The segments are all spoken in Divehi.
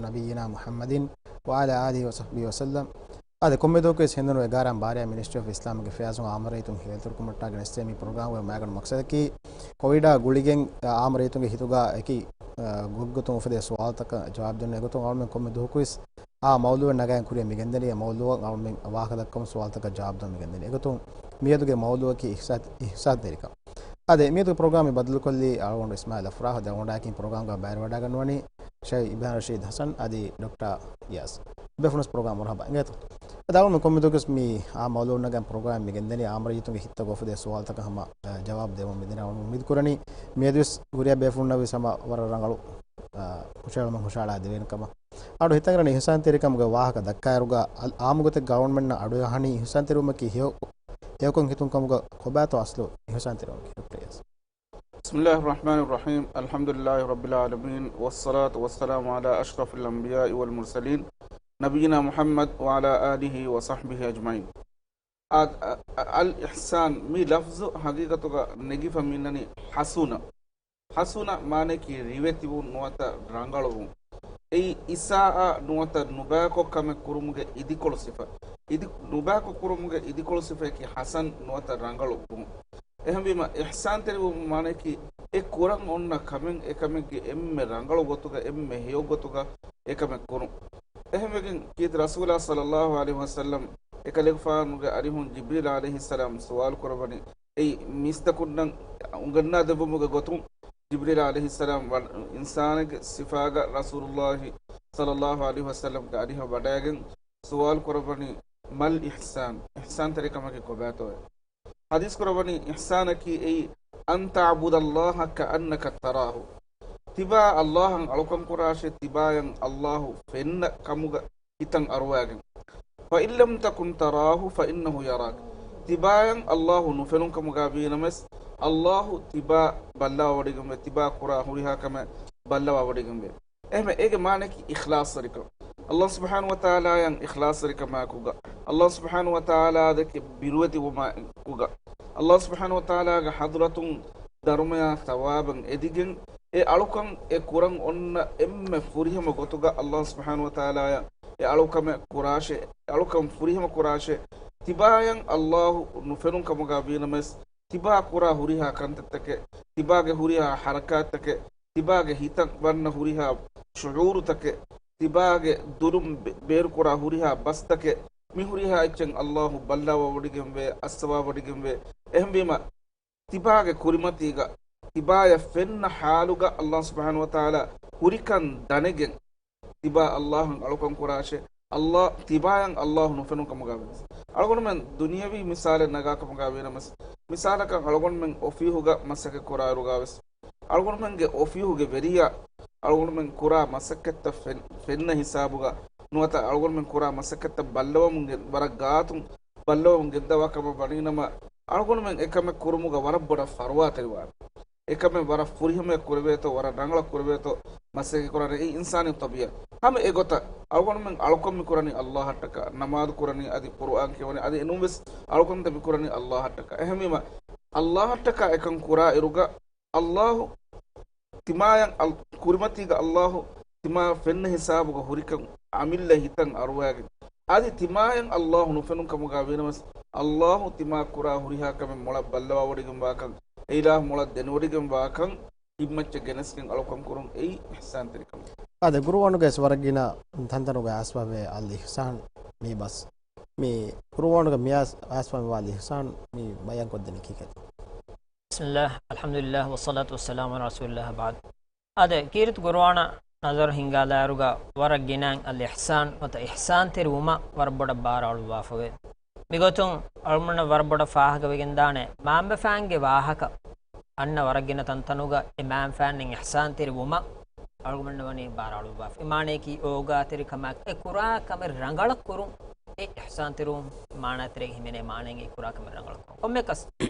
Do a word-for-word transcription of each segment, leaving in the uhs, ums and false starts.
نبينا محمد وعلى آله وصحبه وسلم. އާދެ، ކޮންމެ ދުވަހަކުވެސް ހެނދުނު އެގާރަ ބާރައި މިނިސްޓްރީ އޮފް އިސްލާމްގެ އަފެއާޒުން އާއްމު ރައްޔިތުން ހެޔޮއިތުރުކުމަށްޓަކާ ގެނެސްދޭ މި ޕްރޮގްރާމްގެ މައިގަނޑު މަޤްޞަދަކީ، ކޮވިޑާ ގުޅިގެން އާއްމު ރައްޔިތުންގެ ހިތުގަ އެކި ގޮތްގޮތުން އުފެދޭ ސުވާލުތަކަށް ޖަވާބު ދިނުން. އެގޮތުން އަޅުމެން ކޮންމެ ދުވަހަކުވެސް އާ މައުޟޫއެއް ނަގާގެން ކުރިއަށް މިގެންދަނީ. އެ މައުޟޫއަށް އަޅުމެން ވާހަކަ ދައްކަމުން ސުވާލުތަކަށް ޖަވާބު ދިނުން މިގެންދަނީ. އެގޮތުން މިއަދުގެ މައުޟޫއަކީ އިޙްސާ-، އިޙްސާންތެރިކަން. އާދެ، މިއަދުގެ ޕްރޮގްރާމް ބަދަލުކޮށްލީ އަޅުގަނޑު އިސްމާއިލް އަފްރާހު. ދެ އަޅުގަނޑާއެކީ ޕްރޮގްރާމްގަ ބައިވެރިވަޑައިގަންނަވަނީ ޝައިޚް އިބްރާހިމް ރަޝީދު ޙަސަން އަދި ޑޮކްޓަރ އިޔާސް. ބޭފުޅުން ޕްރޮގްރާމް މަރުޙަބާ އިނގޭތޯ. އަދި އަޅުގަނޑު ކޮންމެ ދުވަހަކުވެސް މި އާ މައުޟޫއެއް ނަގާ ޕްރޮގްރާމް މިގެންދަނީ އާއްމު ރައްޔިތުންގެ ހިތަށް އުފެދޭ ސުވާލުތަކަށް ހަމަ، އަ، ޖަވާބު ދެވަމުން މިދިނުން އުއްމީދު ކުރަނީ. މިއަދުވެސް ހުރިހާ ބޭފުޅުންނަށްވެސް ހަމަ ވަރަށް ރަނގަޅު، އަ، ހުށަހެޅުމެއް ހުށަހަޅާ ދެވޭނެ ކަމަށް. އަޅު ހިތަށް އަރަނީ އިޙްސާންތެރިކަމުގެ ވާހަކަ ދައްކާއިރުގަ އަލް-، އާއްމު ގޮތެއްގަ އަޅުގަނޑުމެންނަށް އަޑު އަހަނީ އިޙްސާންތެރިވުމަކީ ހެޔޮ-، ހެޔޮކޮން ހިތުން ކަމުގަ ކޮބާތޯ އަސްލު އިޙްސާންތެރިވުމަކީ؟ ޑޮކްޓަރ އިޔާސް. بسم الله الرحمن الرحيم. الحمد لله رب العالمين، والصلاة والسلام على أشرف الأنبياء والمرسلين، نبينا محمد وعلى آله وصحبه أجمعين. އާ، އަ، އަ، އަލް އިޙްސާން މި ލަފްޒު ހަގީގަތުގަ ނެގިފަ މިންނަނީ ޙަސުނަ. ޙަސުނަ މާނައަކީ ރިވެތިވުން ނުވަތަ ރަނގަޅުވުން. އެއީ އިސާއާ ނުވަތަ ނުބައިކޮށް ކަމެއް ކުރުމުގެ އިދިކޮޅު ސިފަ. އިދި-، ނުބައިކޮށް ކުރުމުގެ އިދިކޮޅު ސިފައަކީ ޙަސަން ނުވަތަ ރަނގަޅު ވުން. އެހެންވީމަ، އިޙްސާންތެރިވުމު މާނައަކީ އެ ކުރަން އޮންނަ ކަމެއް އެކަމެއްގެ އެންމެ ރަނގަޅު ގޮތުގަ، އެންމެ ހެޔޮ ގޮތުގަ އެކަމެއް ކުރުން. އެހެންވެގެން ކީރިތި ރަސޫލާ ޞައްލައްލާހު ޢަލައިހި ވަސައްލަމް އެކަލޭގެފާނުގެ އަރިހުން ޖިބްރީލް ޢަލައިހިއްސަލާމް ސުވާލު ކުރައްވަނީ، އެއީ މީސްތަކުންނަށް އުނގަންނާ ދެއްވުމުގެ ގޮތުން ޖިބްރީލް ޢަލައިހިއްސަލާމް ވަ-، އިންސާނެއްގެ ސިފާގަ ރަސޫލުއްލާހި ޞައްލައްލާހު ޢަލައިހި ވަސައްލަމްގެ އަރިހަށް ވަޑައިގެން ސުވާލު ކުރައްވަނީ، މަލް އިޙްސާން؟ އިޙްސާންތެރިކަމަކީ ކޮބާތޯއޭ؟ ޙަދީޘް ކުރައްވަނީ، އިޙްސާނަކީ އެއީ، އަން ތަޢުބުދައްލާހަ ކައަންނަކަ ތަރާހު. ތިބާ އައްލާހަށް އަޅުކަން ކުރާށޭ، ތިބާޔަށް އައްލާހު ފެންނަ ކަމުގަ ހިތަށް އަރުވާގެން. ފައިން ލަމް ތަކުން ތަރާހު ފައިންނަހު ޔަރާކަ. ތިބާޔަށް އައްލާހު ނުފެނުން ކަމުގަ ވީނަމަވެސް، އައްލާހު ތިބާ ބައްލަވާވޮޑިގެންވޭ، ތިބާ ކުރާ ހުރިހާ ކަމެއް ބައްލަވާވޮޑިގެންވޭ. އެހެންވެ، އޭގެ މާނައަކީ އިޚްލާޞްތެރިކަން. އައްލާހު ސުބްޙާނަހު ވަތަޢާލާއަށް އިޚްލާޞްތެރިކަމާއެކުގަ، އައްލާހު ސުބްޙާނަހު ވަތަޢާލާ ދެކެ ބިރުވެތިވުމާއެކުގަ، އައްލާހު ސުބްޙާނަހު ވަތަޢާލާގެ ޙަޟްރަތުން ދަރުމަޔާ ޘަވާބަށް އެދިގެން، އެ އަޅުކަން އެ ކުރަން އޮންނަ އެންމެ ފުރިހަމަ ގޮތުގަ އައްލާހު ސުބްޙާނަހު ވަތަޢާލާއަށް އެ އަޅުކަމެއް ކުރާށޭ، އެ އަޅުކަން ފުރިހަމަ ކުރާށޭ، ތިބާޔަށް އައްލާހު ނުފެނުން ކަމުގަ ވީނަމަވެސް، ތިބާ ކުރާ ހުރިހާ ކަންތައްތަކެއް، ތިބާގެ ހުރިހާ ޙަރަކާތްތަކެއް، ތިބާގެ ހިތަށް ވަންނަ ހުރިހާ ޝުޢޫރުތަކެއް، ތިބާގެ ދުލުން ބެ-، ބޭރުކުރާ ހުރިހާ ބަސްތަކެއް، މި ހުރިހާ އެއްޗެއް އައްލާހު ބައްލަވާވޮޑިގެންވޭ، އައްސަވާވޮޑިގެންވޭ. އެހެންވީމަ، ތިބާގެ ކުރިމަތީގަ، ތިބާޔަށް ފެންނަ ޙާލުގަ އައްލާހު ސުބްޙާނަހު ވަތަޢާލާ ހުރިކަން ދަނެގެން، ތިބާ އައްލާހަށް އަޅުކަން ކުރާށޭ، އައްލާ-، ތިބާޔަށް އައްލާހު ނުފެނުން ކަމުގަ ވެސް. އަޅުގަނޑުމެން ދުނިޔަވީ މިސާލެއް ނަގާ ކަމުގަ ވީނަމަވެސް، މިސާލަކަށް އަޅުގަނޑުމެން އޮފީހުގަ މަސައްކަތް ކުރާއިރުގަ ވެސް، އަޅުގަނޑުމެންގެ އޮފީހުގެ ވެރިޔާ އަޅުގަނޑުމެން ކުރާ މަސައްކަތްތައް ފެން-، ފެންނަ ހިސާބުގަ ނުވަތަ އަޅުގަނޑުމެން ކުރާ މަސައްކަތްތައް ބައްލަވަމުން ގެ-، ވަރަށް ގާތުން ބައްލަވަމުން ގެންދަވާ ކަމަށް ވަނީނަމަ، އަޅުގަނޑުމެން އެކަމެއް ކުރުމުގަ ވަރަށް ބޮޑަށް ފަރުވާތެރިވާނެ. އެކަމެއް ވަރަށް ފުރިހަމަޔަށް ކުރެވޭތޯ، ވަރަށް ރަނގަޅަށް ކުރެވޭތޯ، މަސައްކަތް ކުރާނެ. އެއީ އިންސާނީ ޠަބީޢަތް. ހަމަ އެގޮތަށް އަޅުގަނޑުމެން އަޅުކަން މި ކުރަނީ އައްލާހަށްޓަކާ، ނަމާދު ކުރަނީ އަދި ޤުރުއާން ކިޔަވަނީ އަދި އެނޫންވެސް އަޅުކަންތައް މި ކުރަނީ އައްލާހަށްޓަކާ. އެހެންވީމަ، އައްލާހަށްޓަކާ އެކަން ކުރާ އިރުގަ، އައްލާހު ތިމާޔަށް އަލް-، ކުރިމަތީގަ އައްލާހު ތިމާ ފެންނަ ހިސާބުގަ ހުރިކަން އަމިއްލަ ހިތަށް އަރުވާގެން، އަދި ތިމާޔަށް އައްލާހު ނުފެނުން ކަމުގަ ވީނަމަވެސް، އައްލާހު ތިމާ ކުރާ ހުރިހާ ކަމެއް މޮޅަށް ބައްލަވާވޮޑިގެންވާކަން، އެ އިލާހު މޮޅަށް ދެނެވޮޑިގެންވާކަން، ހިތްމައްޗަށް ގެނެސްގެން އަޅުކަން ކުރުން އެއީ އިޙްސާންތެރިކަމެއް. އާދެ، ޤުރުއާނުގައި ވަރަށް ގިނަ ތަންތަނުގައި އައިސްފަވޭ އަލް އިޙްސާން މި ބަސް. މި ޤުރުއާނުގަ މި އައިސް-، އައިސްފަވާ އަލް އިޙްސާން މި ބަޔާން ކޮށްދެނީ ކީކޭތޯ؟ بسم الله، الحمد لله، والصلاة والسلام على رسول الله، بعد. އާދެ، ކީރިތި ޤުރުއާނަށް ނަޒަރު ހިންގާލާއިރުގަ ވަރަށް ގިނައިން އަލް އިޙްސާން ނުވަތަ އިޙްސާންތެރިވުމަށް ވަރަށް ބޮޑަށް ބާރު އަޅުއްވާފަވޭ. މިގޮތުން އަޅުގަނޑަށް ވަރަށް ބޮޑަށް ފާހަގަވެގެންދާނެ މާންބަފައިންގެ ވާހަކަ އަންނަ ވަރަށް ގިނަ ތަންތަނުގަ އެ މާންބަފައިން އިޙްސާންތެރިވުމަށް އަޅުގަނޑަށް ވަނީ ބާރު އަޅުއްވާފަ. އެ މާނައަކީ އޯގާތެރިކަމާ އެ ކުރާ ކަމެއް ރަނގަޅަށް ކުރުން. އެ އިޙްސާންތެރިވުން މާނަތެރޭގަ ހިމެނޭ މާނައިން އެ ކުރާ ކަމެއް ރަނގަޅަށް ކުރުން. ކޮންމެއަކަސް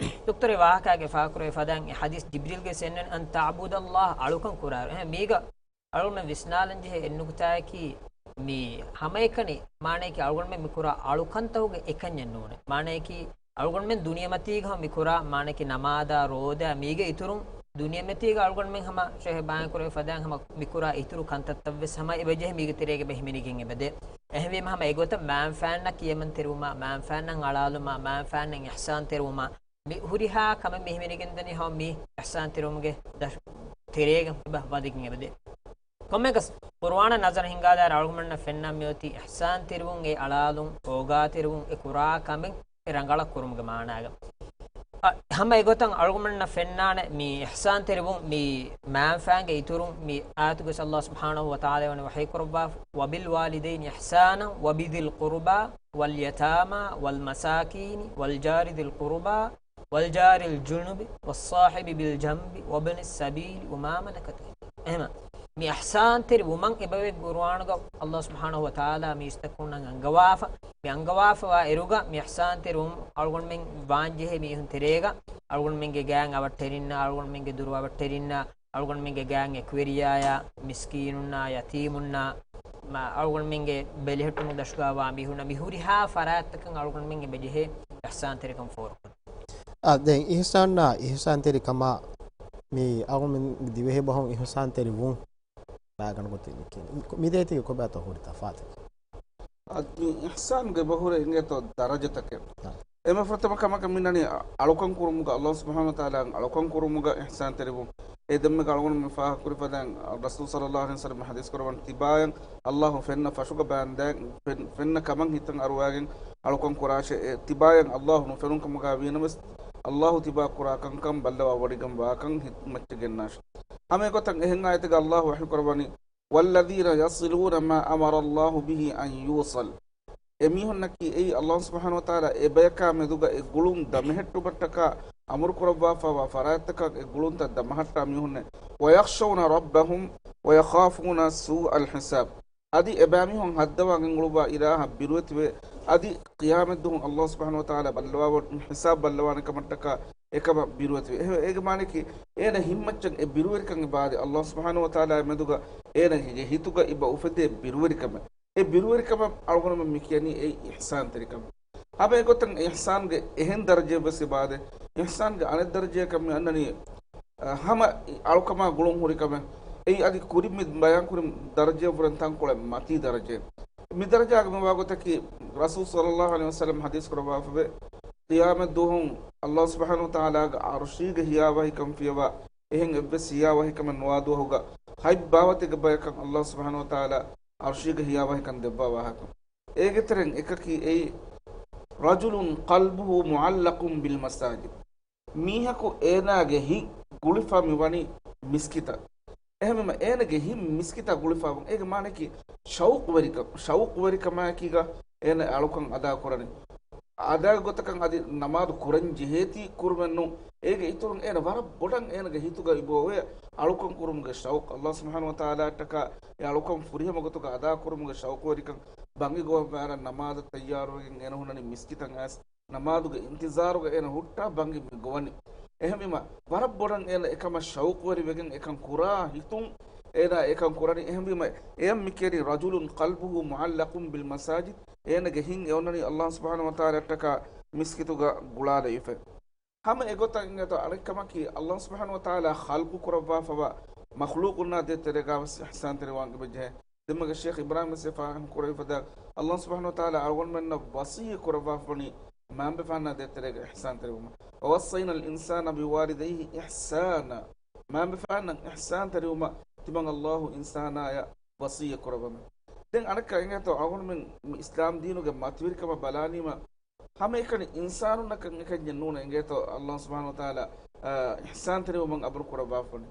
ދޮކްތަރު އެ ވާހަކާގެ ފާކުރެވޭ ފަދައިން އެ ޙަދީޘް ޖިބްރީލްގެ ސެންނެން، އަން ތަޢުބުދައްލާހަ، އަޅުކަން ކުރާއިރު. އެހެން މީގަ އަޅުގަނޑުމެން ވިސްނާލަންޖެހޭ އެއް ނުކުތާއަކީ، މި ހަމައެކަނި މާނައަކީ އަޅުގަނޑުމެން މި ކުރާ އަޅުކަންތަކުގެ އެކަންޏެއް ނޫނޭ. މާނައަކީ އަޅުގަނޑުމެން ދުނިޔެމަތީގަ މި ކުރާ މާނައަކީ ނަމާދާ، ރޯދައާ، މީގެ އިތުރުން ދުނިޔެމެތީގަ އަޅުގަނޑުމެން ހަމަ ޝޭހް ބާން ކުރެވި ފަދައިން ހަމަ މިކުރާ އިތުރު ކަންތައްތައްވެސް ހަމަ އެބަޖެހޭ މީގެ ތެރޭގަ ބެހިމެނިގެން އެބަދޭ. އެހެންވީމަ ހަމަ އެގޮތަށް މާންފާންނަށް ކިޔަމަންތެރިވުމާ، މާންފާންނަށް އަޅާލުމާ، މާންފާންނަށް އިޙްސާންތެރިވުމާ، މި ހުރިހާ ކަމެއް މި ހިމެނިގެންދަނީ ހަމަ މި އިޙްސާންތެރިވުމުގެ ދަށު ތެރޭގަ އެބަ ވަދެގެން އެބަދޭ. ކޮންމެއަކަސް ޤުރުއާނަށް ނަޒަރު ހިންގާލާއިރު އަޅުގަނޑުމެންނަށް ފެންނަން މިއޮތީ އިޙްސާންތެރިވުން، އެ އަޅާލުން، އޯގާތެރިވުން، އެ ކުރާ ކަމެއް އެ ރަނގަޅަށް ކުރުމުގެ މާނާގަ. އަ، ހަމަ އެގޮތަށް އަޅުގަނޑުމެންނަށް ފެންނާނެ މި އިޙްސާންތެރިވުން މި މާންފާންގެ އިތުރުން މި އާޔަތުގައި ﷲ ސުބްޙާނަހޫ ވަތަޢާލާ ވަނީ ވަޙީ ކުރައްވާ، "وبالوالدين إحسانا وبذي القربى واليتامى والمساكين والجار ذي القربى والجار الجنب والصاحب بالجنب وابن السبيل وما ملكت أيمانكم." އެހެމަ މި އިޙްސާންތެރި ވުމަށް އެބަވޭ ޤުރުއާނުގަ ﷲ ސުބްޙާނަހޫ ވަތަޢާލާ މީސްތަކުންނަށް އަންގަވާފަ. މި އަންގަވާފަވާ އިރުގަ މި އިޙްސާންތެރި ވުމުން އަޅުގަނޑުމެން ވާންޖެހޭ މީހުން ތެރޭގަ އަޅުގަނޑުމެންގެ ގާތް އަވަށްޓެރިންނާ، އަޅުގަނޑުމެންގެ ދުރު އަވަށްޓެރިންނާ، އަޅުގަނޑުމެންގެ ގާތް އެކުވެރިޔާޔާ، މިސްކީނުންނާ، ޔަތީމުންނާ، މަ-، އަޅުގަނޑުމެންގެ ބެލެހެއްޓުމުގެ ދަށުގަ ވާ މީހުންނަށް މި ހުރިހާ ފަރާތްތަކަށް އަޅުގަނޑުމެން އެބަޖެހޭ އިޙްސާންތެރިކަން ފޯރުކޮށް. އާ، ދެން އިޙްސާނާ އިޙްސާންތެރިކަމާ މި އަޅުގަނޑުމެން ދިވެހި ބަހުން އިޙްސާންތެރި ވުން ބާގަނޑު ގޮތެއް މި ކިޔަނީ. މި ދޭތީގެ ކޮބާތޯ ހުރި ތަފާތެއް؟ އަދި މި އިޙްސާންގެ ބަހުރެއް އިނގޭތޯ ދަރަޖަތަކެއް. އާ. އެންމެ ފުރަތަމަ ކަމަކަށް މިނަނީ އަޅުކަން ކުރުމުގަ ﷲ ސުބްޙާނަހޫ ވަތަޢާލާ އަޅުކަން ކުރުމުގަ އިޙްސާންތެރިވުން. އެ ދެންމެ އަޅުގަނޑު މި ފާހަގަކުރި ފަދައިން ރަސޫލު ޞައްލަﷲު ޢަލައިހި ވަސައްލަމަ ޙަދީޘް ކުރައްވަނީ ތިބާޔަށް ﷲ ފެންނަ ފަށުގަ ބާންދާ ފެން-، ފެންނަ ކަމަށް ހިތަށް އަރުވާގެން އަޅުކަން ކުރާށޭ. އެ ތިބާޔަށް ﷲ ނުފެނުނު ކަމުގަ ވީނަމަވެސް ﷲ ތިބާ ކުރާ ކަންކަން ބައްލަވާ ވޮޑިގެން ވާކަން ހިތް މައްޗަށް ގެންނާށޭ. ހަމަ އެގޮތަށް އެހެން އާޔަތެއްގަ ﷲ ވަޙީ ކުރައްވަނީ، "والذين يصلون ما أمر الله به أن يوصل." އެމީހުންނަކީ އެއީ ﷲ ސުބްޙާނަހޫ ވަތަޢާލާ އެބަޔަކާ މެދުގަ އެ ގުޅުން ދަމަހެއްޓުމަށްޓަކާ އަމުރު ކުރައްވާފައިވާ ފަރާތްތަކަށް އެ ގުޅުންތައް ދަމަހައްޓާ މީހުންނޭ. "ويخشون ربهم ويخافون سوء الحساب." އަދި އެބައިމީހުން ހައްދަވާ ގެންގުޅުއްވާ އިލާހަށް ބިރުވެތިވެ، އަދި ޤިޔާމަތްދުވަހު ﷲ ސުބްޙާނަހޫ ވަތަޢާލާ ބައްލަވާ-، ހިސާބު ބައްލަވާނެ ކަމަށްޓަކާ އެކަމަށް ބިރުވެތިވެ. އެހެ-، އޭގެ މާނައަކީ އޭނަ ހިތްމައްޗަށް އެ ބިރުވެރިކަން އެބައާދޭ ﷲ ސުބްޙާނަހޫ ވަތަޢާލާ މެދުގަ އޭނަގެ ހިތުގަ އިބަ އުފެދޭ ބިރުވެރިކަމެއް. އެ ބިރުވެރިކަމަށް އަޅުގަނޑުމެން މި ކިޔަނީ އެއީ އިޙްސާންތެރިކަމެއް. ހަމަ އެގޮތަށް އިޙްސާންގެ އެހެން ދަރަޖައެއް ވެސް އެބައާދޭ. އިޙްސާންގެ އަނެއް ދަރަޖައަކަށް މި އަންނަނީ، އަ، ހަމަ އަޅުކަމާ ގުޅުން ހުރި ކަމެއް. އެއީ އަދި ކުރިން މި ބަޔާން ކުރި ދަރަޖައަށްވުރެން ތަންކޮޅެއް މަތީ ދަރަޖައެއް. މި ދަރަޖާގަ މިވާ ގޮތަކީ ރަސޫލު ޞައްލަﷲު ޢަލައިހި ވަސައްލަމަ ޙަދީޘް ކުރައްވާފަވޭ، ޤިޔާމަތްދުވަހު ﷲ ސުބްޙާނަހޫ ވަތަޢާލާގެ ޢަރުޝީގެ ހިޔާވަހިކަން ފިޔަވާ އެހެން އެއްވެސް ހިޔާވަހިކަމެއް ނުވާ ދުވަހުގަ ހަތް ބާވަތެއްގެ ބަޔަކަށް ﷲ ސުބްޙާނަހޫ ވަތަޢާލާ ޢަރުޝީގެ ހިޔާވަހިކަން ދެއްވާ ވާހަކަ. އޭގެ ތެރެއިން އެކަކީ އެއީ، "رجل قلبه معلق بالمساجد." މީހަކު އޭނާގެ ހިތް ގުޅިފަ މިވަނީ މިސްކިތަށް. އެހެންވީމަ އޭނާގެ ހިތް މިސްކިތަށް ގުޅިފަވުން. އޭގެ މާނައަކީ ޝައުޤުވެރިކަ-، ޝައުޤުވެރިކަމާއެކީގަ އޭނާ އަޅުކަން އަދާ ކުރަނީ. އާދައިގެ ގޮތަކަށް އަދި ނަމާދު ކުރަން ޖެހޭތީ ކުރުމެއް ނޫން. އޭގެ އިތުރުން އޭނަ ވަރަށް ބޮޑަށް އޭނަގެ ހިތުގަ އިބައޮވޭ އަޅުކަން ކުރުމުގެ ޝައުޤު. ﷲ ސުބްޙާނަހޫ ވަތަޢާލާއަށްޓަކާ އެ އަޅުކަން ފުރިހަމަ ގޮތުގަ އަދާ ކުރުމުގެ ޝައުޤުވެރިކަން. ބަނގި ގޮވަން ވަރަށް ނަމާދަށް ތައްޔާރުވެގެން އޭނަ ހުންނަނީ މިސްކިތަށް އައިސް. ނަމާދުގެ އިންތިޒާރުގަ އޭނަ ހުއްޓާ ބަނގި މި ގޮވަނީ. އެހެންވީމަ، ވަރަށް ބޮޑަށް އޭނަ އެކަމަށް ޝައުޤުވެރިވެގެން އެކަން ކުރާ ހިތުން އޭނާ އެކަން ކުރަނީ. އެހެންވީމަ، އެޔަށް މި ކިޔަނީ "رجل قلبه معلق بالمساجد." އޭނަގެ ހިތް އެ އޮންނަނީ ﷲ ސުބްޙާނަހޫ ވަތަޢާލާއަށްޓަކާ މިސްކިތުގަ ގުޅާލައިފަ. ހަމަ އެގޮތަށް އިނގޭތޯ އަނެއްކަމަކީ، ﷲ ސުބްޙާނަހޫ ވަތަޢާލާ ޚަލްޤު ކުރައްވާފަވާ މަޚްލޫޤުންނާ ދޭތެރޭގަވެސް އިޙްސާންތެރިވާން އެބަޖެހޭ. ދެންމެގެ ޝޭޚް އިބްރާހީމް ވެސް ފާހަގަ ކުރެވިފަދަ، ﷲ ސުބްޙާނަހޫ ވަތަޢާލާ އަޅުގަނޑުމެންނަށް ވަޞިއްޔަތް ކުރައްވާފަވަނީ މައިންބަފައިންނާ ދޭތެރޭގަ އިޙްސާންތެރިވުމަށް. "ووصينا الإنسان بوالديه إحسانا." މައިންބަފައިންނަށް އިޙްސާންތެރިވުމަށް ތިމަން ﷲ އިންސާނާޔަށް ވަޞިއްޔަތް ކުރައްވަމެ. ދެން އަނެއްކާ އިނގޭތޯ އަޅުގަނޑުމެން މި އިސްލާމް ދީނުގެ މަތިވެރިކަމަށް ބަލާނީމަ، ހަމައެކަނި އިންސާނުންނަކަށް އެކަންޏެއް ނޫނޭ އިނގޭތޯ ﷲ ސުބްޙާނަހޫ ވަތަޢާލާ، އަ، އިޙްސާންތެރިވުމަށް އަމުރު ކުރައްވާފަވަނީ.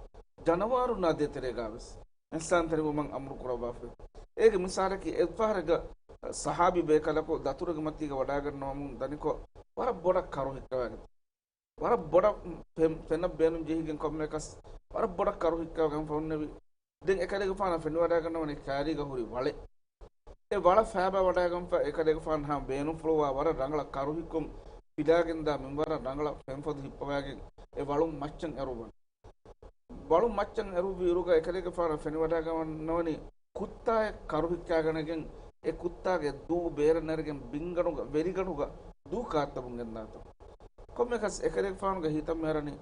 ޖަނަވާރުންނާ ދޭތެރޭގަވެސް އިޙްސާންތެރިވުމަށް އަމުރު ކުރައްވާފަވޭ. އޭގެ މިސާލަކީ އެއްފަހަރެއްގަ ޞަޙާބީ ބޭކަލަކު ދަތުރުގެ މަތީގަ ވަޑައިގަންނަވަމުން ދަނިކޮށް ވަރަށް ބޮޑަށް ކަރު ހިއްކަވައިގަތީ. ވަރަށް ބޮޑަށް ފެން-، ފެނަށް ބޭނުން ޖެހިގެން ކޮންމެއަކަސް ވަރަށް ބޮޑަށް ކަރު ހިއްކަވަގެން ހުންނެވި. ދެން އެކަލޭގެފާނަށް ފެނިވަޑައިގަންނަވަނީ ކައިރީގަ ހުރި ވަޅެއް. އެ ވަޅަށް ފައިބާ ވަޑައިގަންފަ އެކަލޭގެފާނަށް ހަމަ ބޭނުންފުޅުވާ ވަރަށް ރަނގަޅަށް ކަރު ހިއްކުން ފިލާގެންދާ މިންވަރަށް ރަނގަޅަށް ފެންފޮދު ހިއްޕަވައިގެން އެ ވަޅުން މައްޗަށް އެރުއްވަން. ވަޅުން މައްޗަށް އެރުއްވި އިރުގަ އެކަލޭގެފާނަށް ފެނިވަޑައިގަންނަވަނީ ކުއްތާއެއް ކަރު ހިއްކާގަނެގެން އެ ކުއްތާގެ ދޫ ބޭރަށް ނެރެގެން ބިންގަނޑުގަ ވެރިގަނޑުގަ ދޫ ކާއްތަވަން ގެންދާތޯ. ކޮންމެއަކަސް އެކަލޭގެފާނުގެ ހިތަށް މިއަރަނީ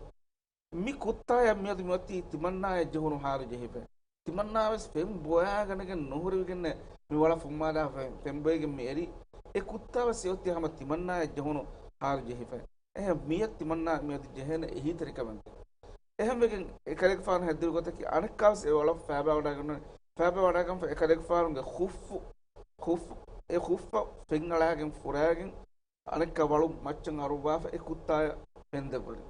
މި ކުއްތާޔަށް މިއަދު މިއޮތީ ތިމަންނާޔަށް ޖެހުނު ހާލު ޖެހިފަ. ތިމަންނާވެސް ފެން ބޮޔާގަނެގެން ނުހުރެވިގެންނެ މި ވަޅަށް ފުއްމާލާފަ ފެން ބޮއެގެން މި އެރި. އެ ކުއްތާވެސް އެއޮތީ ހަމަ ތިމަންނާޔަށް ޖެހުނު ހާލު ޖެހިފަ. އެހެން މިއަދު ތިމަންނާ މިއަދު ޖެހޭނެ އެހީތެރިކަމެއް. އެހެންވެގެން އެކަލޭގެފާނު ހެއްދެވި ގޮތަކީ އަނެއްކާވެސް އެ ވަޅަށް ފައިބާވަޑައިގަންނަވަނީ. ފައިބާވަޑައިގަންފަ އެކަލޭގެފާނުގެ ޚުއްފު، ޚުއްފު، އެ ޚުއްފަށް ފެން އަޅާގެން ފުރާގެން އަނެއްކާ ވަޅު މައްޗަށް އަރުއްވާފަ އެ ކުއްތާޔަށް ފެން ދެއްވަނީ.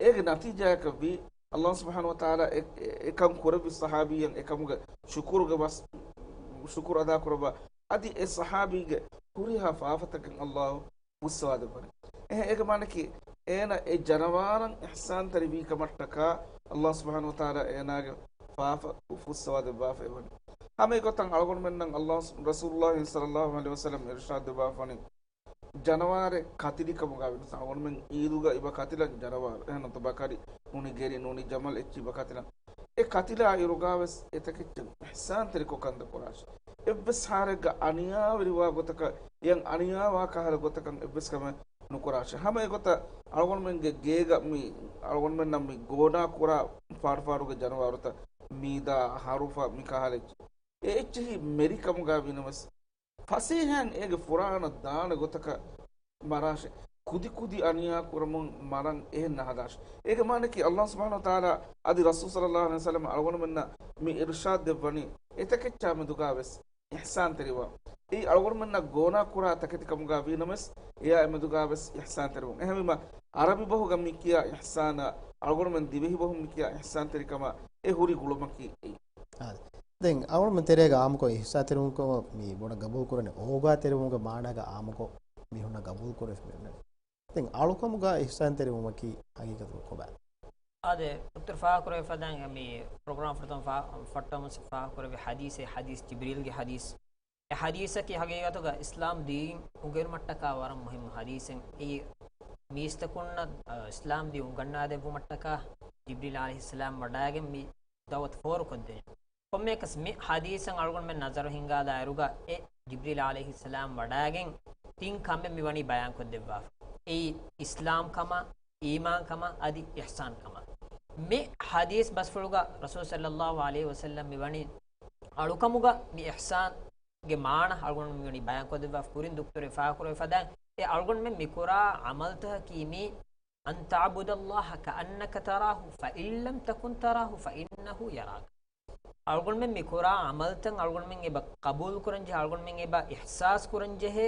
އޭގެ ނަތީޖާއަކަށް ވީ، ﷲ ސުބްޙާނަހޫ ވަތަޢާލާ އެ، އެ، އެކަން ކުރެއްވި ޞަޙާބީއަށް އެކަމުގެ ޝުކުރުގެ ވަސް، ޝުކުރު އަދާކުރައްވާ، އަދި އެ ޞަޙާބީގެ ހުރިހާ ފާފަތަކެއް ﷲ ފުއްސަވާ ދެއްވަނީ. އެހެން އޭގެ މާނައަކީ، އޭނަ އެ ޖަނަވާރަށް އިޙްސާންތެރިވީ ކަމަށްޓަކާ ﷲ ސުބްޙާނަހޫ ވަތަޢާލާ އޭނާގެ ފާފަ ފުއްސަވާ ދެއްވާފަ އެވަނީ. ހަމަ އެގޮތަށް އަޅުގަނޑުމެންނަށް ﷲ، ރަސޫލުﷲ ޞައްލަﷲ ޢަލައިހި ވަސައްލަމް އިރުޝާދު ދެއްވާފަ ވަނީ، ޖަނަވާރެއް ކަތިލިކަމުގަ ވިޔަސް އަޅުގަނޑުމެން ޢީދުގަ އިބަ ކަތިލަން ޖަނަވާރު. އެހެންނުތަ ބަކަރި ނޫނީ ގެރި ނޫނީ ޖަމަލް އެއްޗި އިބަ ކަތިލަން. އެ ކަތިލާ އިރުގަވެސް އެތަކެއްޗަށް އިޙްސާންތެރިކޮށް ކަންތައް ކުރާށި. އެއްވެސް ހާލެއްގަ އަނިޔާވެރިވާ ގޮތަކަށް އެޔަން އަނިޔާވާ ކަހަލަ ގޮތަކަށް އެއްވެސް ކަމެއް ނުކުރާށި. ހަމަ އެގޮތަށް އަޅުގަނޑުމެންގެ ގޭގަ މި އަޅުގަނޑުމެންނަށް މި ގޯނާ ކުރާ ފާޑުފާޑުގެ ޖަނަވާރުތައް މީދާ، ހަރުފަ، މި ކަހަލަ އެއްޗި. އެ އެއްޗެހި މެރި ކަމުގަ ވީނަމަވެސް، ފަސޭހައިން އޭގެ ފުރާނަ ދާނެ ގޮތަކަށް މަރާށެ. ކުދި ކުދި އަނިޔާ ކުރަމުން މަރަން އެހެން ނަހަދާށެ. އޭގެ މާނައަކީ ﷲ ސުބްޙާނަހޫ ވަތަޢާލާ އަދި ރަސޫލު ޞައްލަﷲ ޢަލައިހި ވަސައްލަމް އަޅުގަނޑުމެންނަށް މި އިރުޝާދު ދެއްވަނީ އެތަކެއްޗާ މެދުގަވެސް އިޙްސާންތެރިވާ. އެއީ އަޅުގަނޑުމެންނަށް ގޯނާ ކުރާ ތަކެތި ކަމުގަ ވީނަމަވެސް އެޔާ އެމެދުގަވެސް އިޙްސާންތެރިވުން. އެހެންވީމަ ޢަރަބި ބަހުގަ މި ކިޔާ އިޙްސާނާ އަޅުގަނޑުމެން ދިވެހި ބަހުން މި ކިޔާ އިޙްސާންތެރިކަމާ އެ ހުރި ގުޅުމަކީ އެއީ. އާދެ. ދެން އަޅުގަނޑުމެން ތެރޭގަ އާއްމުކޮށް އިޙްސާންތެރިވުމުގަ މި ބޮޑަށް ގަބޫލު ކުރަނީ އޯގާތެރިވުމުގެ މާނާގަ އާއްމުކޮށް މީހުންނަށް ގަބޫލު ކުރެވިފަ މި އޮންނަނީ. ދެން އަޅުކަމުގަ އިޙްސާންތެރިވުމަކީ ހަގީގަތުގަ ކޮބާ؟ އާދެ، ދޮކްޓަރު ފާހަގަކުރެވި ފަދައިން މި ޕްރޮގްރާމް ފުރަތަމަ ފާ-، ފައްޓަވަމުން ފާހަގަކުރެއްވި ޙަދީޘެއް، ޙަދީޘް ޖިބްރީލްގެ ޙަދީޘް. އެ ޙަދީޘަކީ ހަގީގަތުގަ އިސްލާމް ދީން އުނގެނުމަށްޓަކާ ވަރަށް މުހިއްމު ޙަދީޘެއް. އެއީ މީސްތަކުންނަށް، އަ، އިސްލާމް ދީން އުނގަންނާދެއްވުމަށްޓަކާ ޖިބްރީލް ޢަލައިހިއްސަލާމް ވަޑައިގެން މި ދަޢުވަތު ފޯރުކޮށްދޭނެ. ކޮންމެއަކަސް މި ޙަދީޘަށް އަޅުގަނޑުމެން ނަޒަރު ހިންގާލާއިރުގަ އެ ޖިބްރީލް ޢަލައިހިއްސަލާމް ވަޑައިގެން ތިން ކަމެއް މި ވަނީ ބަޔާންކޮށްދެއްވާފަ. އެއީ އިސްލާމް ކަމަށް، އީމާން ކަމަށް އަދި އިޙްސާން ކަމަށް. މި ޙަދީޘް ބަސްފުޅުގަ ރަސޫލު ޞައްލަﷲ ޢަލައިހި ވަސައްލަމް މި ވަނީ އަޅުކަމުގަ މި އިޙްސާންގެ މާނަ އަޅުގަނޑު މި ވަނީ ބަޔާންކޮށްދެއްވާފަ. ކުރިން ދޮކްޓަރު ފާހަގަކުރެވި ފަދައިން އެ އަޅުގަނޑުމެން މި ކުރާ ޢަމަލްތަކަކީ މީ أن تعبد الله كأنك تراه فإن لم تكن تراه فإنه يراك. އަޅުގަނޑުމެން މި ކުރާ ޢަމަލްތައް އަޅުގަނޑުމެން އެބަ ޤަބޫލު ކުރަންޖެހޭ، އަޅުގަނޑުމެން އެބަ އިޙްސާސް ކުރަންޖެހޭ،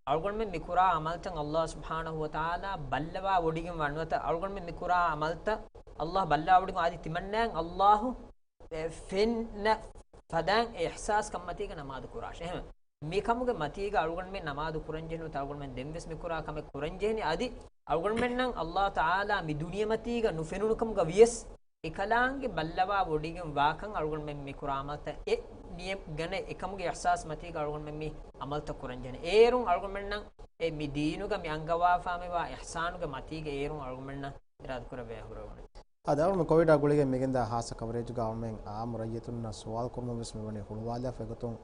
އަޅުގަނޑުމެން މި ކުރާ ޢަމަލްތައް ﷲ ސުބްޙާނަހޫ ވަތަޢާލާ ބައްލަވާ ވޮޑިގެން ވާ ނުވަތަ އަޅުގަނޑުމެން މި ކުރާ ޢަމަލްތައް ﷲ ބައްލަވާ ވޮޑިގެން އަދި ތިމަންނައަށް ﷲ އެ ފެންނަ ފަދައިން އެ އިޙްސާސް ކަންމަތީގަ ނަމާދު ކުރާށޭ. އެހެން މިކަމުގެ މަތީގަ އަޅުގަނޑުމެން ނަމާދު ކުރަންޖެހެން ނުވަތަ އަޅުގަނޑުމެން ދެންވެސް މި ކުރާ ކަމެއް ކުރަންޖެހެނީ އަދި އަޅުގަނޑުމެންނަށް ﷲ ތަޢާލާ މި ދުނިޔެމަތީގަ ނުފެނުނުކަމުގަ ވިޔަސް އެކަލާނގެ ބައްލަވާ ވޮޑިގެން ވާކަން އަޅުގަނޑުމެން މި ކުރާ ޢަމަލްތައް އެ ނިޔަތް ގަނެ އެކަމުގެ އިޙްސާސް މަތީގަ އަޅުގަނޑުމެން މި ޢަމަލްތައް ކުރަންޖެހެނީ. އޭރުން އަޅުގަނޑުމެންނަށް އެ މި ދީނުގަ މި އަންގަވާފާމެވާ އިޙްސާނުގެ މަތީގަ އޭރުން އަޅުގަނޑުމެންނަށް އިރާދަކުރެއްވިޔާ ހުރެވުނު. އާދެ، އަޅުގަނޑު ކޮވިޑާ ގުޅިގެން މިގެންދާ ހާއްސަ ކަވަރޭޖުގަ އަޅުގަނޑުމެން ޢާއްމު ރައްޔިތުންނަށް ސުވާލު ކުރުމަށް ވެސް މިވަނީ ހުޅުވާލާފަ. އެގޮތުން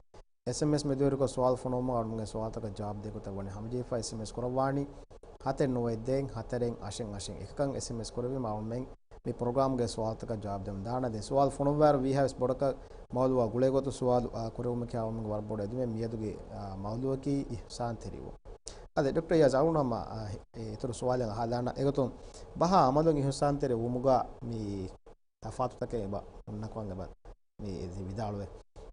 އެސްއެމްއެސް މެދުވެރިކޮށް ސުވާލު ފޮނުވުމަށް އަޅުގަނޑުގެ ސުވާލުތަކަށް ޖަވާބު ދޭ ގޮތަށް ވަނީ ހަމަޖެހިފަ. އެސްއެމްއެސް ކުރައްވާނީ ހަތެއް ނުވަ އެއް ދޭއް ހަތަރެއް އަށެއް އަށެއް އެކަކަށް އެސްއެމްއެސް ކުރެވީމަ އަޅުގަނޑުމެން މި ޕްރޮގްރާމްގެ ސުވާލުތަކަށް ޖަވާބު ދެމުން ދާނަން. ދެން ސުވާލު ފޮނުއްވާއިރު ވީހާވެސް ބޮޑަކަށް މައުޟޫޢާ ގުޅޭ ގޮތުން ސުވާލު، އާ، ކުރެވުމަކީ އަޅުގަނޑުގެ ވަރަށް ބޮޑު އެދުމެއް. މިއަދުގެ، އާ، މައުޟޫޢަކީ އިޙްސާންތެރިވުން. އާދެ، ޑޮކްޓަރ އިޔާޒް އަޅުގަނޑު ހަމަ، އާ، އިތުރު ސުވާލެއް އަހާލާނަން. އެގޮތުން ބަހާ އަމަލުން އިޙްސާންތެރި ވުމުގަ މި ތަފާތުތަކެއް އެބަ ހުންނަކަމަށް އެބަ މި ވިދާޅުވޭ.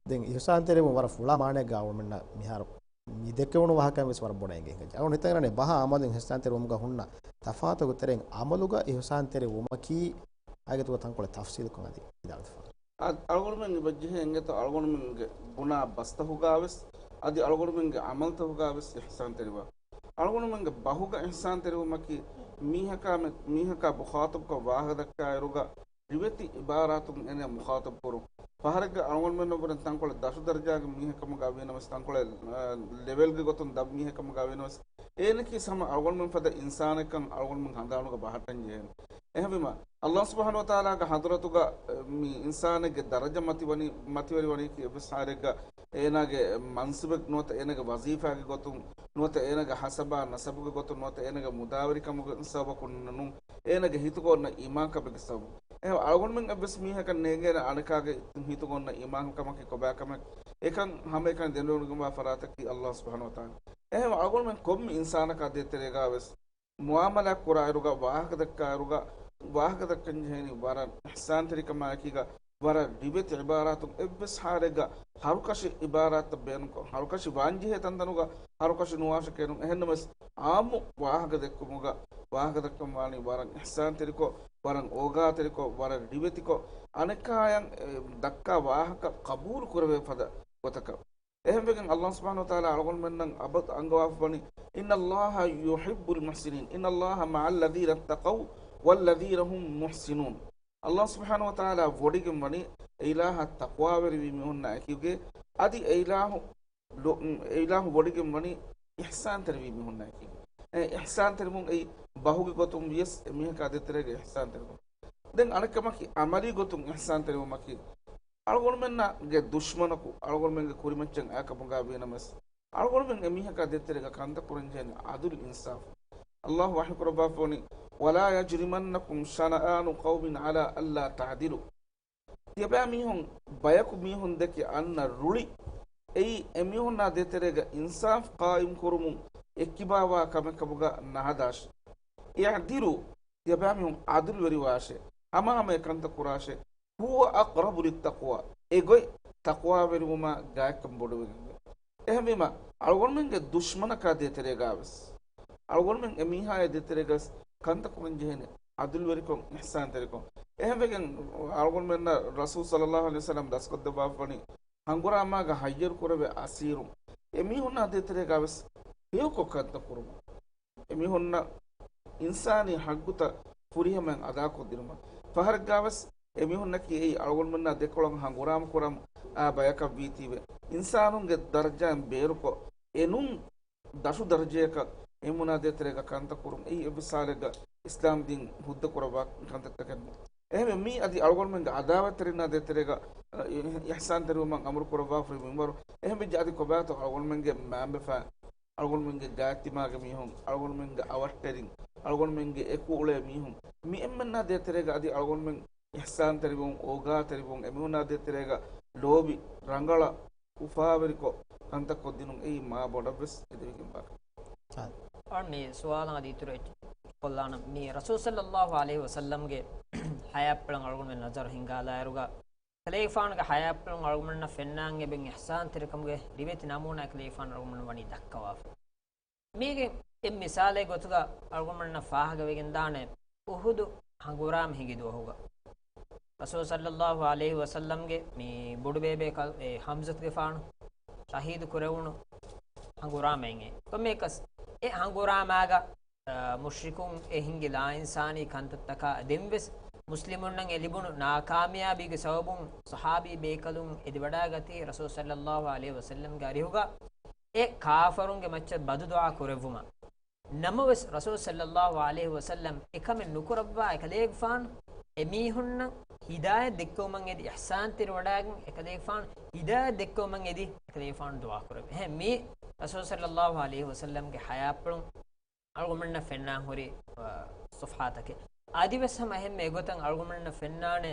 ދެން އިޙްސާންތެރިވުން ވަރަށް ފުޅާ މާނައެއްގަ އަޅުގަނޑުމެންނަށް މިހާރު މި ދެކެވުނު ވާހަކައިން ވެސް ވަރަށް ބޮޑަށް އެނގޭ. އަޅުގަނޑު ހިތަށް އަރަނީ ބަހާ އަމަލުން އިޙްސާންތެރި ވުމުގަ ހުންނަ ތަފާތުގެ ތެރެއިން އަމަލުގަ އިޙްސާންތެރި ވުމަކީ އާދެ، ތަންކޮޅެއް ތަފްސީލުކޮށް އަދި ވިދާޅުވެފަ. އަ-، އަޅުގަނޑުމެން އެބަ ޖެހޭ އެނގޭތޯ އަޅުގަނޑުމެންގެ ބުނާ ބަސްތަކުގަވެސް އަދި އަޅުގަނޑުމެންގެ އަމަލުތަކުގަވެސް އިޙްސާންތެރިވާ. އަޅުގަނޑުމެންގެ ބަހުގަ އިޙްސާންތެރިވުމަކީ މީހަކާ މެ-، މީހަކާ މުޚާޠަބުކޮށް ވާހަކަ ދައްކާއިރުގަ ރިވެތި އިބާރާތުން އޭނަ މުޚާޠަބު ކުރުން. ފަހަރެއްގަ އަޅުގަނޑުމެންނަށްވުރެން ތަންކޮޅެއް ދަށު ދަރަޖާގެ މީހެއް ކަމުގަ ވީނަމަވެސް، ތަންކޮޅެއް، އާ، ލެވެލްގެ ގޮތުން ދަށް މީހެއް ކަމުގަ ވީނަމަވެސް، އޭނަކީ ހަމަ އަޅުގަނޑުމެން ފަދަ އިންސާނެއްކަން އަޅުގަނޑުމެން ހަނދާނުގަ ބަހައްޓަން ޖެހޭނެ. އެހެންވީމަ، ﷲ ސުބްޙާނަހޫ ވަތަޢާލާގެ ޙަޟްރަތުގަ، މި އިންސާނެއްގެ ދަރަޖަ މަތިވަނީ، މަތިވެރިވަނީކީ އެއްވެސް ހާލެއްގަ އޭނާގެ މަންސިބެއް ނުވަތަ އޭނާގެ ވަޒީފާގެ ގޮތުން ނުވަތަ އޭނާގެ ހަސަބާ ނަސަބުގެ ގޮތުން ނުވަތަ އޭނާގެ މުދާވެރިކަމުގެ ސަބަބަކުން ނޫން، އޭނާގެ ހިތުގަ އޮންނަ އީމާންކަމެއްގެ ސަބަބުން. އެހެން އަޅުގަނޑުމެން އެއްވެސް މީހަކަށް ނޭނގޭނެ އަނެކާގެ ހިތުގަ އޮންނަ އީމާންކަމަކީ ކޮބާކަމެއް. އެކަން ހަމައެކަނި ދެނެވޮޑިގެންވާ ފަރާތަކީ ﷲ ސުބްޙާނަހޫ ވަތަޢާލާ. އެހެން އަޅުގަނޑުމެން ކޮންމެ އިންސާނަކާ ދޭތެރޭގަވެސް މުޢާމަލާތް ކުރާއިރުގަ، ވާހަކަ ދައްކާއިރުގަ، ވާހަކަ ދައްކަން ޖެހޭނީ ވަރަށް އިޙްސާންތެރިކަމާއެކީގަ، ވަރަށް ރިވެތި ޢިބާރާތުން އެއްވެސް ހާލެއްގަ ހަރުކަށި ޢިބާރާތްތައް ބޭނުންކޮށް، ހަރުކަށި ވާންޖެހޭ ތަންތަނުގަ ހަރުކަށި ނުވާށެކޭނު. އެހެންނަމަވެސް، ޢާއްމު ވާހަކަ ދެއްކުމުގަ ވާހަކަ ދައްކަން ވާނީ ވަރަށް އިޙްސާންތެރިކޮށް، ވަރަށް އޯގާތެރިކޮށް، ވަރަށް ރިވެތިކޮށް، އަނެއްކާޔަށް ދައްކާ ވާހަކަ ޤަބޫލު ކުރެވޭ ފަދަ ގޮތަކަށް. އެހެންވެގެން ﷲ ސުބްޙާނަހޫ ވަތަޢާލާ އަޅުގަނޑުމެންނަށް އަބަދު އަންގަވާފަ ވަނީ، إِنَّ اللَّهَ يُحِبُّ الْمُحْسِنِينَ، إِنَّ اللَّهَ مَعَ الَّذِينَ اتَّقَوْا وَالَّذِينَ هُمْ مُحْسِنُونَ. ﷲ ސުބްޙާނަހޫ ވަތަޢާލާ ވޮޑިގެން ވަނީ އެ އިލާހަށް ތަޤްވާވެރިވި މީހުންނާ އެކީގެ، އަދި އެ އިލާހު ލޯ-، އެ އިލާހު ވޮޑިގެން ވަނީ އިޙްސާންތެރިވި މީހުންނާ އެކީގެ. އެ އިޙްސާންތެރިވުން އެއީ ބަހުގެ ގޮތުން ވިޔަސް އެ މީހަކާ ދޭތެރޭގަ އިޙްސާންތެރިވުން. ދެން އަނެއްކަމަކީ ޢަމަލީ ގޮތުން އިޙްސާންތެރިވުމަކީ، އަޅުގަނޑުމެންނާގެ ދުޝްމަނަކު އަޅުގަނޑުމެންގެ ކުރިމައްޗަށް އައިކަމުގަ ވީނަމަވެސް، އަޅުގަނޑުމެން އެމީހަކާ ދޭތެރޭގަ ކަންތައް ކުރަންޖެހޭނެ ޢަދުލު އިންސާފު. ﷲ ވަޙީކުރައްވާފަވަނީ، وَلَا يَجْرِمَنَّكُمْ شَنَآنُ قَوْمٍ عَلَىٰ أَلَّا تَعْدِلُوا. ތިޔަބައިމީހުން ބަޔަކު މީހުން ދެކެ އަންނަ ރުޅި އެއީ އެމީހުންނާ ދޭތެރޭގަ އިންސާފު ޤާއިމް ކުރުމުން އެއްކިބާވާ ކަމެއް ކަމުގަ ނަހަދާށި. اعْدِلُوا، ތިޔަބައިމީހުން ޢަދުލުވެރިވާށޭ. ހަމަހަމަޔަށް ކަންތައް ކުރާށޭ. هُوَ أَقْرَبُ لِلتَّقْوَىٰ، އެ ގޮތް ތަޤްވާވެރިވުމާ ގާތްކަން ބޮޑުވެގެންވޭ. އެހެންވީމަ، އަޅުގަނޑުމެންގެ ދުޝްމަނަކާ ދޭތެރޭގަވެސް، އަޅުގަނޑުމެން އެމީހާއާ ދޭތެރޭގަވެސް ކަންތައް ކުރަންޖެހޭނެ ޢަދުލުވެރިކޮށް، އިޙްސާންތެރިކޮށް. އެހެންވެގެން އަޅުގަނޑުމެންނަށް ރަސޫލު ޞައްލައްލާހު ޢަލައިހި ވަސައްލަމް ދަސްކޮށްދެއްވާފަވަނީ، ހަނގުރާމާގަ ހައްޔަރު ކުރެވޭ އަސީރުން އެމީހުންނާ ދޭތެރޭގަވެސް ހެޔޮކޮށް ކަންތައް ކުރުމަށް. އެމީހުންނަށް އިންސާނީ ޙައްޤުތައް ފުރިހަމައިން އަދާކޮށްދިނުމަށް. ފަހަރެއްގަވެސް އެމީހުންނަކީ އެއީ އަޅުގަނޑުމެންނާ ދެކޮޅަށް ހަނގުރާމަ ކުރަން އާ ބަޔަކަށް ވީތީވެ، އިންސާނުންގެ ދަރަޖައިން ބޭރުކޮށް، އެނޫން ދަށު ދަރަޖަޔަކަށް އެމީހުންނާ ދޭތެރޭގަ ކަންތައް ކުރުން އެއީ އެއްވެސް ހާލެއްގަ އިސްލާމް ދީން ހުއްދަ ކުރައްވާ ކަންތައްތަކެއް ނޫން. އެހެންވެ، މީ އަދި އަޅުގަނޑުމެންގެ ޢަދާވަތްތެރިންނާ ދޭތެރޭގަ، އަ، އި-، އިޙްސާންތެރިވުމަށް އަމުރު ކުރައްވާފައި މިންވަރު. އެހެންވެއްޖެ އަދި ކޮބާތޯ އަޅުގަނޑުމެންގެ މައިންބަފައިން، އަޅުގަނޑުމެންގެ ގާތްތިމާގެ މީހުން، އަޅުގަނޑުމެންގެ އަވަށްޓެރިން، އަޅުގަނޑުމެންގެ އެކު އުޅޭ މީހުން، މި އެންމެންނާ ދޭތެރޭގަ އަދި އަޅުގަނޑުމެން އިޙްސާންތެރިވުން، އޯގާތެރިވުން، އެމީހުންނާ ދޭތެރޭގަ ލޯބި، ރަނގަޅަށް، އުފާވެރިކޮށް ކަންތައް ކޮށްދިނުން އެއީ މާ ބޮޑަށްވެސް އެދެވިގެންވާ ކަމެއް. އަޅު މި ސުވާލަށް އަދި އިތުރު އެއްޗެއް ކޮށްލާނަން. މި ރަސޫލު ޞައްލައްލާހު ޢަލައިހި ވަސައްލަމްގެ ޙަޔާތްޕުޅަށް އަޅުގަނޑުމެން ނަޒަރު ހިންގާލާއިރުގަ، ކަލޭގެފާނުގެ ޙަޔާތްޕުޅުން އަޅުގަނޑުމެންނަށް ފެންނާން އެބަ އިޙްސާންތެރިކަމުގެ ރިވެތި ނަމޫނާ ކަލޭގެފާނު އަޅުގަނޑުމެން ވަނީ ދައްކަވާފަ. މީގެ އެއް މިސާލެއް ގޮތުގަ އަޅުގަނޑުމެންނަށް ފާހަގަވެގެންދާނެ އުޙުދު ހަނގުރާމަ ހިނގި ދުވަހުގަ. ރަސޫލު ޞައްލައްލާހު ޢަލައިހި ވަސައްލަމްގެ މި ބޮޑުބޭބޭ ކަލް-، އެ ޙަމްޒަތުގެފާނު ޝަހީދު ކުރެވުނު ހަނގުރާމައެއް. ކޮންމެއަކަސް އެ ހަނގުރާމާގަ، އަ، މުޝްރިކުން އެ ހިންގި ލާއިންސާނީ ކަންތައްތަކާ ދެންވެސް މުސްލިމުންނަށް އެ ލިބުނު ނާކާމިޔާބީގެ ސަބަބުން ޞަޙާބީ ބޭކަލުން އެދިވަޑާގަތީ ރަސޫލު ޞައްލައްލާހު ޢަލައިހި ވަސައްލަމްގެ އަރިހުގަ އެ ކާފަރުންގެ މައްޗަށް ބަދުދުޢާ ކުރެއްވުމަށް. ނަމަވެސް، ރަސޫލު ޞައްލައްލާހު ޢަލައިހި ވަސައްލަމް އެކަމެއް ނުކުރައްވާ އެކަލޭގެފާނު އެމީހުންނަށް ހިދާޔަތް ދެއްކެވުމަށް އެދި، އިޙްސާންތެރިވަޑައިގެން އެކަލޭގެފާނު ހިދާޔަތް ދެއްކެވުމަށް އެދި، އެކަލޭގެފާނު ދުޢާ ކުރެއްވި. އެހެން މީ ރަސޫލު ޞައްލައްލާހު ޢަލައިހި ވަސައްލަމްގެ ޙަޔާތްޕުޅުން އަޅުގަނޑުމެންނަށް ފެންނާން ހުރި، އަ، ޞަފްޙާތަކެއް. އަދިވެސް ހަމަ އެހެންމެ އެގޮތަށް އަޅުގަނޑުމެންނަށް ފެންނާނެ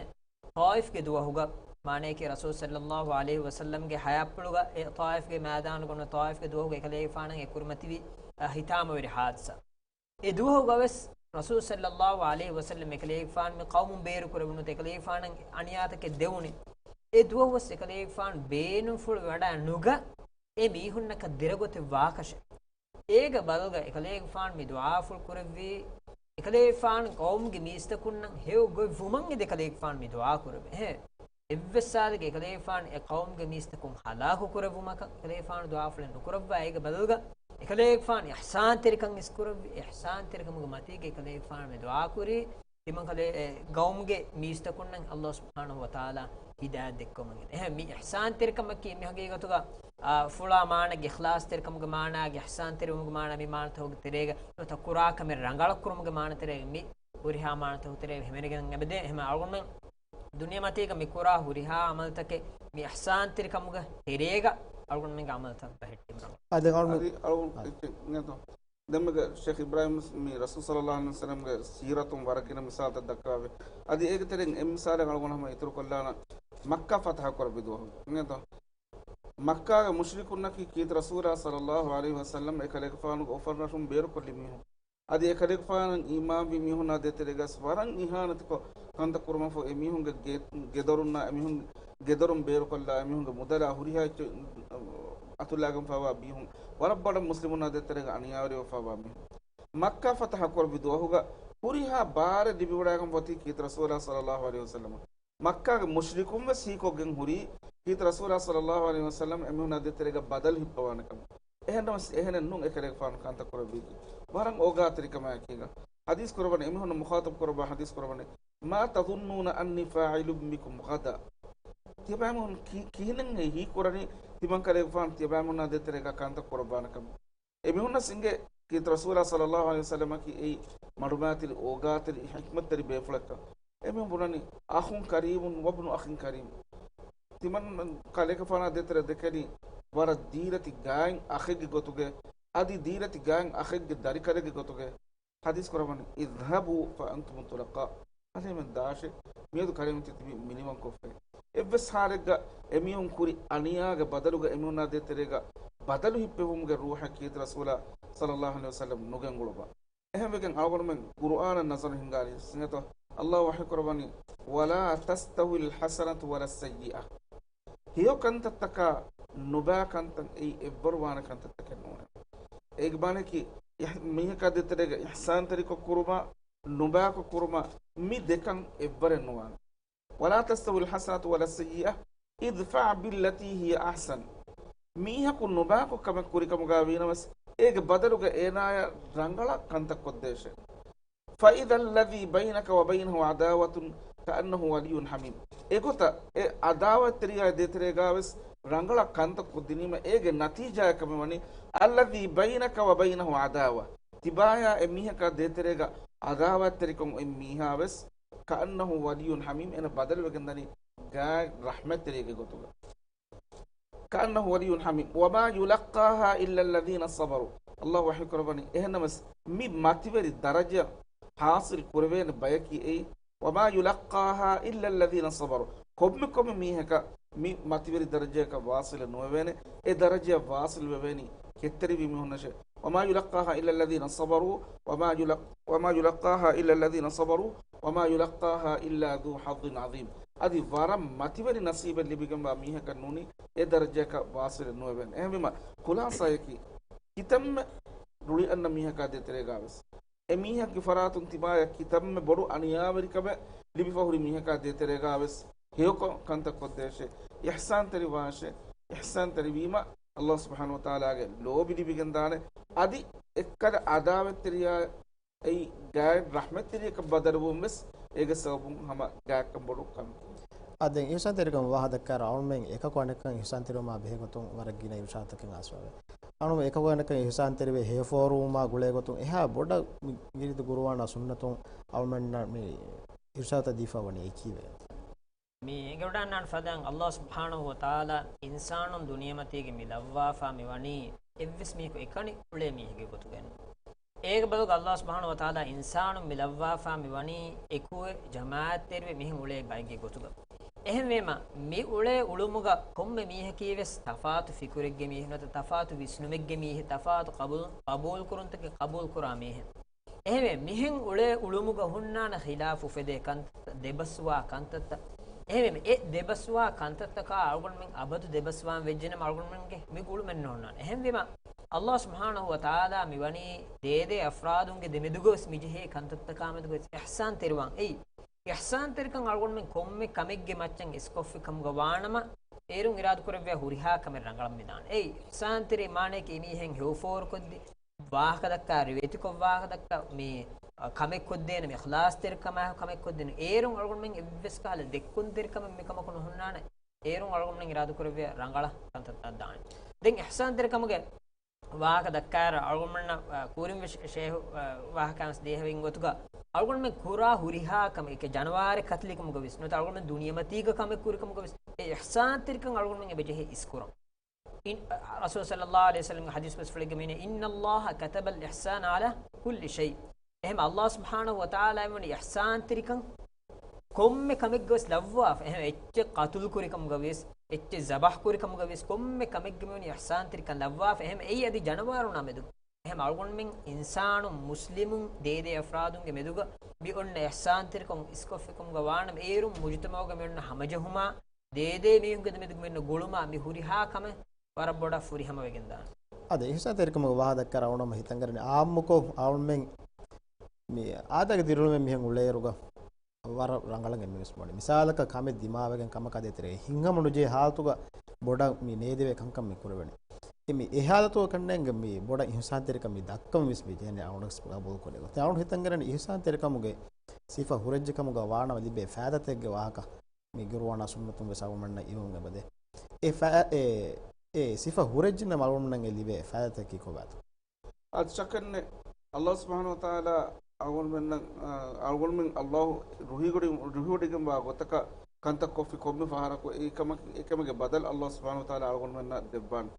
ޠާއިފްގެ ދުވަހުގަ، މާނަޔަކީ ރަސޫލު ޞައްލައްލާހު ޢަލައިހި ވަސައްލަމްގެ ޙަޔާތްޕުޅުގަ އެ ޠާއިފްގެ މައިދާނުގަ އޮންނަ ޠާއިފްގެ ދުވަހުގަ އެކަލޭގެފާނަށް އެ ކުރިމަތިވި، އަ، ހިތާމަވެރި ޙާދިސާ. އެ ދުވަހުގަވެސް ރަސޫލު ޞައްލައްލާހު ޢަލައިހި ވަސައްލަމް އެކަލޭގެފާނު މި ޤައުމުން ބޭރު ކުރެވުނު އެކަލޭގެފާނަށް އަނިޔާތަކެއް ދެވުނީ. އެ ދުވަހުވެސް އެކަލޭގެފާނު ބޭނުންފުޅު ވަޑައި ނުގަ އެ މީހުންނަކަށް ދެރަގޮތެއް ވާކަށެއް. އޭގަ ބަދަލުގަ އެކަލޭގެފާނު މި ދުޢާފުޅު ކުރެއްވީ، އެކަލޭގެފާނު ޤައުމުގެ މީސްތަކުންނަށް ހެޔޮ ގޮތް ވުމަށް އެދި އެކަލޭގެފާނު މި ދުޢާ ކުރެއްވި. އެހެން އެއްވެސް ސާލެއްގަ އެކަލޭގެފާނު އެ ޤައުމުގެ މީސްތަކުން ހަލާކު ކުރެއްވުމަކަށް އެކަލޭގެފާނު ދުޢާފުޅެއް ނުކުރައްވާ، އޭގެ ބަދަލުގަ އެކަލޭގެފާނު އިޙްސާންތެރިކަން އިސްކުރެއްވި. އިޙްސާންތެރިކަމުގެ މަތީގަ އެކަލޭގެފާނު މި ދުޢާ ކުރީ، ތިމަންކަލޭ ގައުމުގެ މީސްތަކުންނަށް ﷲ ސުބްޙާނަހޫ ވަތަޢާލާ ހިދާޔަތް ދެއްކަމުން އެދެ. އެހެން މި އިޙްސާންތެރިކަމަކީ މި ޙަޤީޤަތުގަ، އާ، ފުޅާ މާނައިގެ އިޚްލާޞްތެރިކަމުގެ މާނައިގެ އިޙްސާންތެރިވުމުގެ މާނަ މި މާނަތަކުގެ ތެރޭގަ ނުވަތަ ކުރާ ކަމެއް ރަނގަޅަށް ކުރުމުގެ މާނަ ތެރޭގަ މި ހުރިހާ މާނަތަކުގެ ތެރޭގަ ހިމެނިގެން އެބަދޭ. އެހެން އަޅުގަނޑުމެން ދުނިޔެމަތީގަ މި ކުރާ ހުރިހާ ޢަމަލުތަކެއް މި އިޙްސާންތެރިކަމުގެ ތެރޭގަ އަޅުގަނޑުމެންގެ ޢަމަލުތަކަށް ބަހެއްޓީމަ ރަނގަޅު. އާ، ދެން އަޅުގަނޑު އަދި އަޅުގަނޑު އާ. އެއްޗެއް ނޭތޯ. ދެންމެގެ ޝޭޚް އިބްރާހީމް މި ރަސޫލު ޞައްލައްލާހު ޢަލައިހި ވަސައްލަމްގެ ސީރަތުން ވަރަށް ގިނަ މިސާލުތައް ދައްކަވާފަ. އަދި އޭގެ ތެރެއިން އެއް މިސާލެއް އަޅުގަނޑު ހަމަ އިތުރުކޮށްލާނަން. މައްކާ ފަތަޙަ ކުރެއްވި ދުވަހު ނޭތޯ. މައްކާގެ މުޝްރިކުންނަކީ ކީރިތި ރަސޫލާ ޞައްލައްލާހު ޢަލައިހި ވަސައްލަމް އެކަލޭގެފާނުގެ އޮފަރު ރަށުން ބޭރުކޮށްލި މީހުން. އަދި އެކަލޭގެފާނަށް އީމާންވި މީހުންނާ ދޭތެރޭގަސް ވަރަށް އިހާނެތިކޮށް ކަންތައް ކުރުމަށްފަހު އެމީހުންގެ ގެ-، ގެދޮރުންނާ އެމީހުން ގެދޮރުން ބޭރުކޮށްލާ އެމީހުންގެ މުދަލާ ހުރިހާ އެއްޗެއް އަތުލާގެންފާވާ މީހުން ވަރަށް ބޮޑަށް މުސްލިމުންނާ ދޭތެރޭގަ އަނިޔާވެރިވެފާވާ މީހުން. މައްކާ ފަތަޙަ ކުރެއްވި ދުވަހުގަ ހުރިހާ ބާރެއް ލިބިވަޑައިގެން އޮތީ ކީރިތި ރަސޫލާ ޞައްލައްލާހު ޢަލައިހި ވަސައްލަމަށް. މައްކާގެ މުޝްރިކުން ވެސް ހީކޮށްގެން ހުރީ ކީރިތި ރަސޫލާ ޞައްލައްލާހު ޢަލައިހި ވަސައްލަމް އެމީހުންނާ ދޭތެރޭގަ ބަދަލު ހިއްޕަވާނެ ކަމަށް. އެހެންނަމަވެސް އެހެނެއް ނޫން އެކަލޭގެފާނު ކަންތައް ކުރެއްވީކީ. ވަރަށް އޯގާތެރިކަމާއެކީގަ. ޙަދީޘް ކުރައްވަނީ އެމީހުންނަށް މުޚާޠަބު ކުރައްވާ ޙަދީޘް ކުރައްވަނީ، "ما تظنون أني فاعل بكم غدا؟" ތިޔަބައިމީހުން ކި-، ކިހިނެއްހޭ ހީކުރަނީ ތިމަން ކަލޭގެފާނު ތިޔަބައިމީހުންނާ ދޭތެރޭގަ ކަންތައް ކުރައްވާނެ ކަމަށް؟ އެމީހުންނަށް އިނގޭ ކީރިތި ރަސޫލާ ޞައްލައްލާހު ޢަލައިހި ވަސައްލަމަކީ އެއީ މަޑުމައިތިރި، އޯގާތެރި، ޙިކްމަތްތެރި ބޭފުޅެއްކަން. އެމީހުން ބުނަނީ، "أخ كريم وابن أخ كريم." ތިމަން ކަލޭގެފާނާ ދޭތެރޭ ދެކެނީ ވަރަށް ދީލަތި ގާތް އަޚެއްގެ ގޮތުގައި، އަދި ދީލަތި ގާތް އަޚެއްގެ ދަރިކަލެއްގެ ގޮތުގައި. ޙަދީޘް ކުރައްވަނީ، "اذهبوا فأنتم الطلقاء." އަހަރެމެން ދާށޭ، މިއަދު ކަލޭމެން ތި ތިބީ މިނިވަންކޮށްފައި. އެއްވެސް ޙާލެއްގަ އެމީހުން ކުރި އަނިޔާގެ ބަދަލުގަ އެމީހުންނާ ދޭތެރޭގަ ބަދަލު ހިއްޕެވުމުގެ ރޫޙެއް ކީރިތި ރަސޫލާ ޞައްލައްލާހު ޢަލައިހި ވަސައްލަމް ނުގެންގުޅުއްވާ. އެހެންވެގެން އަޅުގަނޑުމެން ޤުރުއާނަށް ނަޒަރު ހިންގާލީ ސިނގަތޯ؟ ﷲ ވަޙީ ކުރައްވަނީ، "ولا تستوي الحسنة ولا السيئة." ހެޔޮ ކަންތައްތަކާ ނުބާ ކަންތައް އެއީ އެއްވަރު ވާނެ ކަންތައްތަކެއް ނޫނޭ. އޭގެ މާނައަކީ، އިޙް-، މީހަކާ ދޭތެރޭގަ އިޙްސާންތެރިކޮށް ކުރުމާ، ނުބާކޮށް ކުރުމާ، މި ދެކަން އެއްވަރެއް ނުވާނެ. "ولا تستوي الحسنة ولا السيئة ادفع بالتي هي أحسن." މީހަކު ނުބާކޮށް ކަމެއް ކުރިކަމުގަ ވީނަމަވެސް، އޭގެ ބަދަލުގަ އޭނާޔަށް ރަނގަޅަށް ކަންތައް ކޮށްދޭށޭ. "فإذا الذي بينك وبينه عداوة كأنه ولي حميم." އެގޮތަށް އެ ޢަދާވަތްތެރިޔާ ދޭތެރޭގަވެސް ރަނގަޅަށް ކަންތައް ކޮށްދިނީމަ، އޭގެ ނަތީޖާއަކަށް މިވަނީ، "الذي بينك وبينه عداوة." ތިބާޔާ އެ މީހަކާ ދޭތެރޭގަ ޢަދާވަތްތެރިކަން އޮތް މީހާވެސް، "كأنه ولي حميم." އޭނަ ބަދަލުވެގެން ދަނީ ގާތް ރަޙްމަތްތެރިއެއްގެ ގޮތުގަ. "كأنه ولي حميم. وما يلقاها إلا الذين صبروا." ﷲ ވަޙީ ކުރައްވަނީ، އެހެންނަމަވެސް، މި މަތިވެރި ދަރަޖަ ޙާޞިލް ކުރެވޭނެ ބަޔަކީ އެއީ، "وما يلقاها إلا الذين صبروا." ކޮންމެ ކޮންމެ މީހަކަށް މި މަތިވެރި ދަރަޖަޔަކަށް ވާޞިލެއް ނުވެވޭނެ. އެ ދަރަޖަޔަށް ވާޞިލް ވެވޭނީ ކެތްތެރިވި މީހުންނަށޭ. "وما يلقاها إلا الذين صبروا، وما يلق-، وما يلقاها إلا الذين صبروا، وما يلقاها إلا ذو حظ عظيم." އަދި ވަރަށް މަތިވެރި ނަސީބެއް ލިބިގެންވާ މީހަކަށް ނޫނީ އެ ދަރަޖަޔަކަށް ވާޞިލެއް ނުވެވޭނެ. އެހެންވީމަ، ޚުލާޞާއަކީ، ކިތަންމެ ރުޅި އަންނަ މީހަކާ ދޭތެރޭގަވެސް، އެ މީހަކު ފަރާތުން ތިބާޔަށް ކިތަންމެ ބޮޑު އަނިޔާވެރިކަމެއް ލިބިފަ ހުރި މީހަކާ ދޭތެރޭގަވެސް ހެޔޮކޮށް ކަންތައް ކޮށްދޭށޭ، އިޙްސާންތެރިވާށޭ. އިޙްސާންތެރިވީމަ، ﷲ ސުބްޙާނަހޫ ވަތަޢާލާގެ ލޯބި ލިބިގެންދާނެ. އަދި އެއްކަލަ ޢަދާވަތްތެރިޔާ އެއީ ގާތް ރަޙްމަތްތެރިޔަކަށް ބަދަލުވުން ވެސް އޭގެ ސަބަބުން ހަމަ ގާތްކަން ބޮޑު ކަމެއް. އާ، ދެން އިޙްސާންތެރިކަމުގެ ވާހަކަ ދައްކާއިރު އަޅުމެން އެކަކު އަނެއްކަން އިޙްސާންތެރިވުމާ ބެހޭ ގޮތުން ވަރަށް ގިނަ އިރުޝާދުތަކެއް އައިސްފަވޭ. އަޅުމެން އެކަކު އަނެއްކަން އިޙްސާންތެރިވެ ހެޔޮފޯރުވުމާ ގުޅޭ ގޮތުން އެހާ ބޮޑަށް މި ކީރިތި ޤުރުއާނާ ސުންނަތުން އަޅުމެންނަށް މި އިރުޝާދުތައް ދީފަ ވަނީ އެކީވެ. މި އެނގިވަޑައިގަންނަވާނެ ފަދައިން ﷲ ސުބްޙާނަހޫ ވަތަޢާލާ އިންސާނުން ދުނިޔެމަތީގަ މި ލައްވާފަ މިވަނީ އެއްވެސް މީހަކު އެކަނި އުޅޭ މީހެއްގެ ގޮތުގައެއްނު. އޭގެ ބަދަލުގަ ﷲ ސުބްޙާނަހޫ ވަތަޢާލާ އިންސާނުން މި ލައްވާފަ މިވަނީ އެކުވެ ޖަމާޢަތްތެރިވެ މިހެން އުޅޭ ބައެއްގެ ގޮތުގަ. އެހެންވީމަ، މި އުޅޭ އުޅުމުގަ ކޮންމެ މީހަކީވެސް ތަފާތު ފިކުރެއްގެ މީހެއް ނުވަތަ ތަފާތު ވިސްނުމެއްގެ މީހެއް، ތަފާތު ޤަބޫލު، ޤަބޫލުކުރުންތަކެއް ޤަބޫލުކުރާ މީހެއް. އެހެންވެ، މިހެން އުޅޭ އުޅުމުގަ ހުންނާނެ ޚިލާފު އުފެދޭ ކަންތައްތައް، ދެބަސްވާ ކަންތައްތައް. އެހެންވެ، އެ ދެބަސްވާ ކަންތައްތަކާ އަޅުގަނޑުމެން އަބަދު ދެބަސްވާން ވެއްޖެނަމަ އަޅުގަނޑުމެންގެ މި އުޅުމެއް ނޯންނާނެ. އެހެންވީމަ، ﷲ ސުބްޙާނަހޫ ވަތަޢާލާ މިވަނީ ދޭދޭ އަފްރާދުންގެ ދެމެދުގަވެސް މިޖެހޭ ކަންތައްތަކާމެދުގަވެސް އިޙްސާންތެރިވާން. އެއީ، އިޙްސާންތެރިކަން އަޅުގަނޑުމެން ކޮންމެ ކަމެއްގެ މައްޗަށް އިސްކޮށްފި ކަމުގަ ވާނަމަ، އޭރުން އިރާދަކުރެއްވިޔާ ހުރިހާ ކަމެއް ރަނގަޅަށް މިދާނެ. އެއީ، އިޙްސާންތެރި މާނައަކީ އެމީހެން ހެޔޮފޯރުކޮށްދި، ވާހަކަދައްކާ، ރިވަޔަތުކޮށް ވާހަކަދައްކާ، މި އަ، ކަމެއް ކޮށްދޭނެ، މި އިޚްލާޞްތެރިކަމާއެކު ކަމެއް ކޮށްދޭނެ. އޭރުން އަޅުގަނޑުމެން އެއްވެސް ކަހަލަ ދެއްކުންތެރިކަމެއް މިކަމަކު ނުހުންނާނެ. އޭރުން އަޅުގަނޑުމެން އިރާދަކުރެއްވިޔާ ރަނގަޅަށް ކަންތައްތައް ދާނެ. ދެން އިޙްސާންތެރިކަމުގެ ވާހަކަ ދައްކާއިރަށް އަޅުގަނޑުމެންނަށް، އަ، ކުރިން ވެސް ޝޭހު، އަ، ވާހަކައިން ދޭހަވެގެން ގޮތުގަ އަޅުގަނޑުމެން ކުރާ ހުރިހާ ކަމެއް އެކެއް ޖަނަވާރެއް ކަތިލިކަމުގަ ވެސް ނުވަތަ އަޅުގަނޑުމެން ދުނިޔެމަތީގަ ކަމެއް ކުރިކަމުގަ ވެސް އެ އިޙްސާންތެރިކަން އަޅުގަނޑުމެން އެބަޖެހޭ އިސްކުރަން. އިން، އަ، ރަސޫލު ޞައްލައްލާހު ޢަލައިހި ވަސައްލަމްގެ ޙަދީޘް ބަސްފުޅެއްގަ މިއިން، "إن الله كتب الإحسان على كل شيء." އެހެން ﷲ ސުބްޙާނަހު ވަތަޢާލާ މިވަނީ އިޙްސާންތެރިކަން ކޮންމެ ކަމެއްގަވެސް ލައްވާފަ. އެހެން އެއްޗެއް ޤަތުލު ކުރިކަމުގަވެސް، އެއްޗެއް ޒަބަޙް ކުރިކަމުގަވެސް، ކޮންމެ ކަމެއްގަ މިވަނީ އިޙްސާންތެރިކަން ލައްވާފަ. އެހެން އެއީ އަދި ޖަނަވާރުންނާ މެދު. އެހެން އަޅުގަނޑުމެން އިންސާނުން، މުސްލިމުން، ދޭދޭ އަފްރާދުންގެ މެދުގަ މި އޮންނަ އިޙްސާންތެރިކަން އިސްކޮށްފިކަމުގަ ވާނަމަ، އޭރުން މުޖުތަމަޢުގަ މި އޮންނަ ހަމަޖެހުމާ، ދޭދޭ މީހުންގެ މެދުގަ މި އޮންނަ ގުޅުމާ، މި ހުރިހާ ކަމެއް ވަރަށް ބޮޑަށް ފުރިހަމަވެގެންދާނެ. އަދި އިޙްސާންތެރިކަމުގެ ވާހަކަ ދައްކާއިރު އަޅުގަނޑުމެން ހިތަށް އަރަނީ އާއްމުކޮށް އަޅުގަނޑުމެން މި އާދައިގެ ދިރިއުޅުމެއް މިހެން އުޅޭއިރުގަ ވަރަށް ރަނގަޅަށް އެންމެންވެސް ބުނި. މިސާލަކަށް ކަމެއް ދިމާވެގެން ކަމަކާ ދޭތެރޭ ހިތްހަމަނުޖެހޭ ހާލަތުގަ ބޮޑަށް މި ނޭދެވޭ ކަންކަން މި ކުރެވެނީ. މި އެހާލަތުގަ ކަންނޭނގެ މި ބޮޑަށް އިޙްސާންތެރިކަން މި ދައްކަން ވެސް މި ޖެހެނީ އަޅުގަނޑު ވެސް ބޯ ކުރޭ ގޮތަށް. އަޅުގަނޑު ހިތަށް އަރަނީ އިޙްސާންތެރިކަމުގެ ސިފަ ހުރެއްޖެ ކަމުގަ ވާނަމަ ލިބޭ ފައިދާތަކެއްގެ ވާހަކަ. މި ގުރުއާނާ ސުންނަތުން ވެސް އަޅުގަނޑުމެންނަށް އިވުމެއް އެބަދޭ. އެ ފަ-، އެ، އެ ސިފަ ހުރެއްޖެނަމަ އަޅުގަނޑުމެންނަށް އެ ލިބޭ ފައިދާތަކީ ކޮބާތޯ؟ އަދި ޝައްކެއްނެތް، ﷲ ސުބްޙާނަހު ވަތަޢާލާ އަޅުގަނޑުމެންނަށް، އަ، އަޅުގަނޑުމެން ﷲ ރުހިވޮޑި-، ރުހިވޮޑިގެންވާ ގޮތަކަށް ކަންތައް ކޮށްފި ކޮންމެ ފަހަރަކު އެކަމަކި-، އެކަމެއްގެ ބަދަލު ﷲ ސުބްޙާނަހު ވަތަޢާލާ އަޅުގަނޑުމެންނަށް ދެއްވާނެ.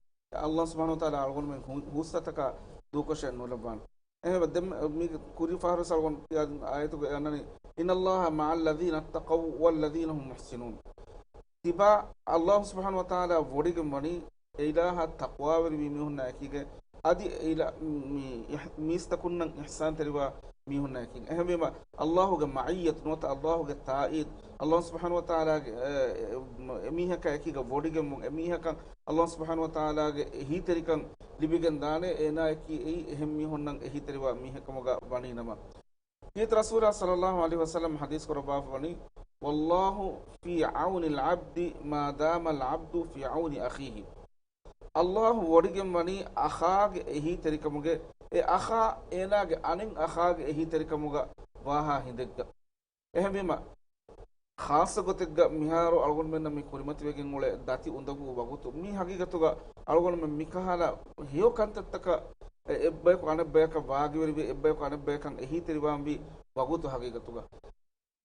ﷲ ސުބްޙާނަހު ވަތަޢާލާ އަޅުގަނޑުމެން ހު-، ހުސްއަތަކާ ދޫކޮށެއް ނުލައްވާނެ. އެހެންވެ، ދެން މި ކުރީ ފަހަރު ވެސް އަޅުގަނޑު ކިޔާ އާޔަތުގައި އަންނަނީ، "إن الله مع الذين اتقوا والذين هم محسنون." ތިބާ ﷲ ސުބްޙާނަހު ވަތަޢާލާ ވޮޑިގެން ވަނީ އެ އިލާހަށް ތަޤްވާވެރިވި މީހުންނާ އެކީގަ، އަދި އެ އިލާ-، މި އިޙް-، މީސްތަކުންނަށް އިޙްސާންތެރިވާ މީހުންނާ އެކީގަ. އެހެންވީމަ، ﷲ ގެ މަޢިއްޔަތު ނުވަތަ ﷲ ގެ ތާއީދު، ﷲ ސުބްޙާނަހު ވަތަޢާލާގެ، އެ، އެ، އެމީހަކާ އެކީގަ ވޮޑިގެންވުން، އެމީހަކަށް ﷲ ސުބްޙާނަހު ވަތަޢާލާގެ އެހީތެރިކަން ލިބިގެން ދާނެ، އޭނާއަކީ އެއީ އެހެން މީހުންނަށް އެހީތެރިވާ މީހެއްކަމުގަ ވަނީނަމަ. ކީރިތި ރަސޫލާ ޞައްލައްލާހު ޢަލައިހި ވަސައްލަމް ޙަދީޘް ކުރައްވާފަ ވަނީ، "والله في عون العبد ما دام العبد في عون أخيه." ﷲ ވޮޑިގެން ވަނީ އަޚާގެ އެހީތެރިކަމުގެ، އެ އަޚާ އޭނާގެ އަނެއް އަޚާގެ އެހީތެރިކަމުގަ ވާހާ ހިނދެއްގަ. އެހެންވީމަ، ޚާއްޞަ ގޮތެއްގަ މިހާރު އަޅުގަނޑުމެންނަށް މި ކުރިމަތިވެގެން އުޅޭ ދަތި އުނދަގޫ ވަގުތު، މީ ހަގީގަތުގަ އަޅުގަނޑުމެން މިކަހަލަ ހެޔޮ ކަންތައްތަކަށް އެ-، އެއްބަޔަކު އަނެއްބަޔަކަށް ވާގިވެރިވެ، އެއްބަޔަކު އަނެއްބަޔަކަށް އެހީތެރިވާންވީ ވަގުތު ހަގީގަތުގަ.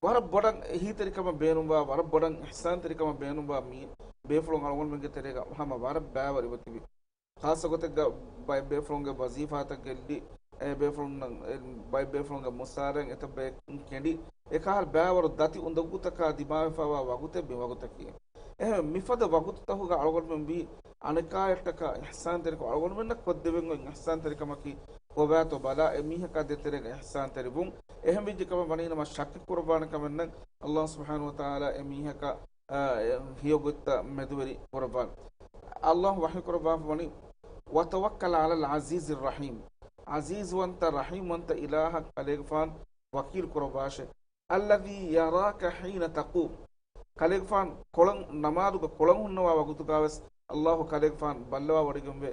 ވަރަށް ބޮޑަށް އެހީތެރިކަމަށް ބޭނުންވާ، ވަރަށް ބޮޑަށް އިޙްސާންތެރިކަމަށް ބޭނުންވާ މީ ބޭފުޅުން އަޅުގަނޑުމެންގެ ތެރޭގަ ހަމަ ވަރަށް ބައިވަރު އިވަތިބި. ޚާއްޞަ ގޮތެއްގަ ބައެއް ބޭފުޅުންގެ ވަޒީފާތައް ގެއްލި، އެ ބޭފުޅުންނަށް، އެ ބައެއް ބޭފުޅުންގެ މުސާރައިން އެތައް ބަޔަކު ކެނޑި، އެކަހަލަ ބައިވަރު ދަތި އުނދަގޫތަކާ ދިމާވެފައިވާ ވަގުތެއް މި ވަގުތަކީ. އެހެން މިފަދަ ވަގުތުތަކުގަ އަޅުގަނޑުމެން ވީ އަނެކާޔަށްޓަކާ އިޙްސާންތެރިކޮށް، އަޅުގަނޑުމެންނަށް ކޮށްދެވެން އޮތް އިޙްސާންތެރިކަމަކީ ކޮބާތޯ ބަލާ، އެ މީހަކާ ދޭތެރޭގަ އިޙްސާންތެރިވުން. އެހެން ވެއްޖެ ކަމަށް ވަނީނަމަ ޝައްކެއް ކުރައްވާނެ ކަމެއް ނެތް. ﷲ ސުބްޙާނަހު ވަތަޢާލާ އެ މީހަކަށް، އާ، އެ ހެޔޮ ގޮތްތައް މެދުވެރި ކުރައްވާނެ. ﷲ ވަޙީ ކުރައްވާފަ ވަނީ، "وتوكل على العزيز الرحيم." ޢަޒީޒުވަންތަ ރަޙީމްވަންތަ އިލާހަށް ކަލޭގެފާން ވަކީލު ކުރައްވާށޭ. "الذي يراك حين تقوم." ކަލޭގެފާން ކޮޅަށް ނަމާދުގަ ކޮޅަށް ހުންނަވާ ވަގުތުގަވެސް ﷲ ކަލޭގެފާން ބައްލަވާ ވޮޑިގެންވޭ.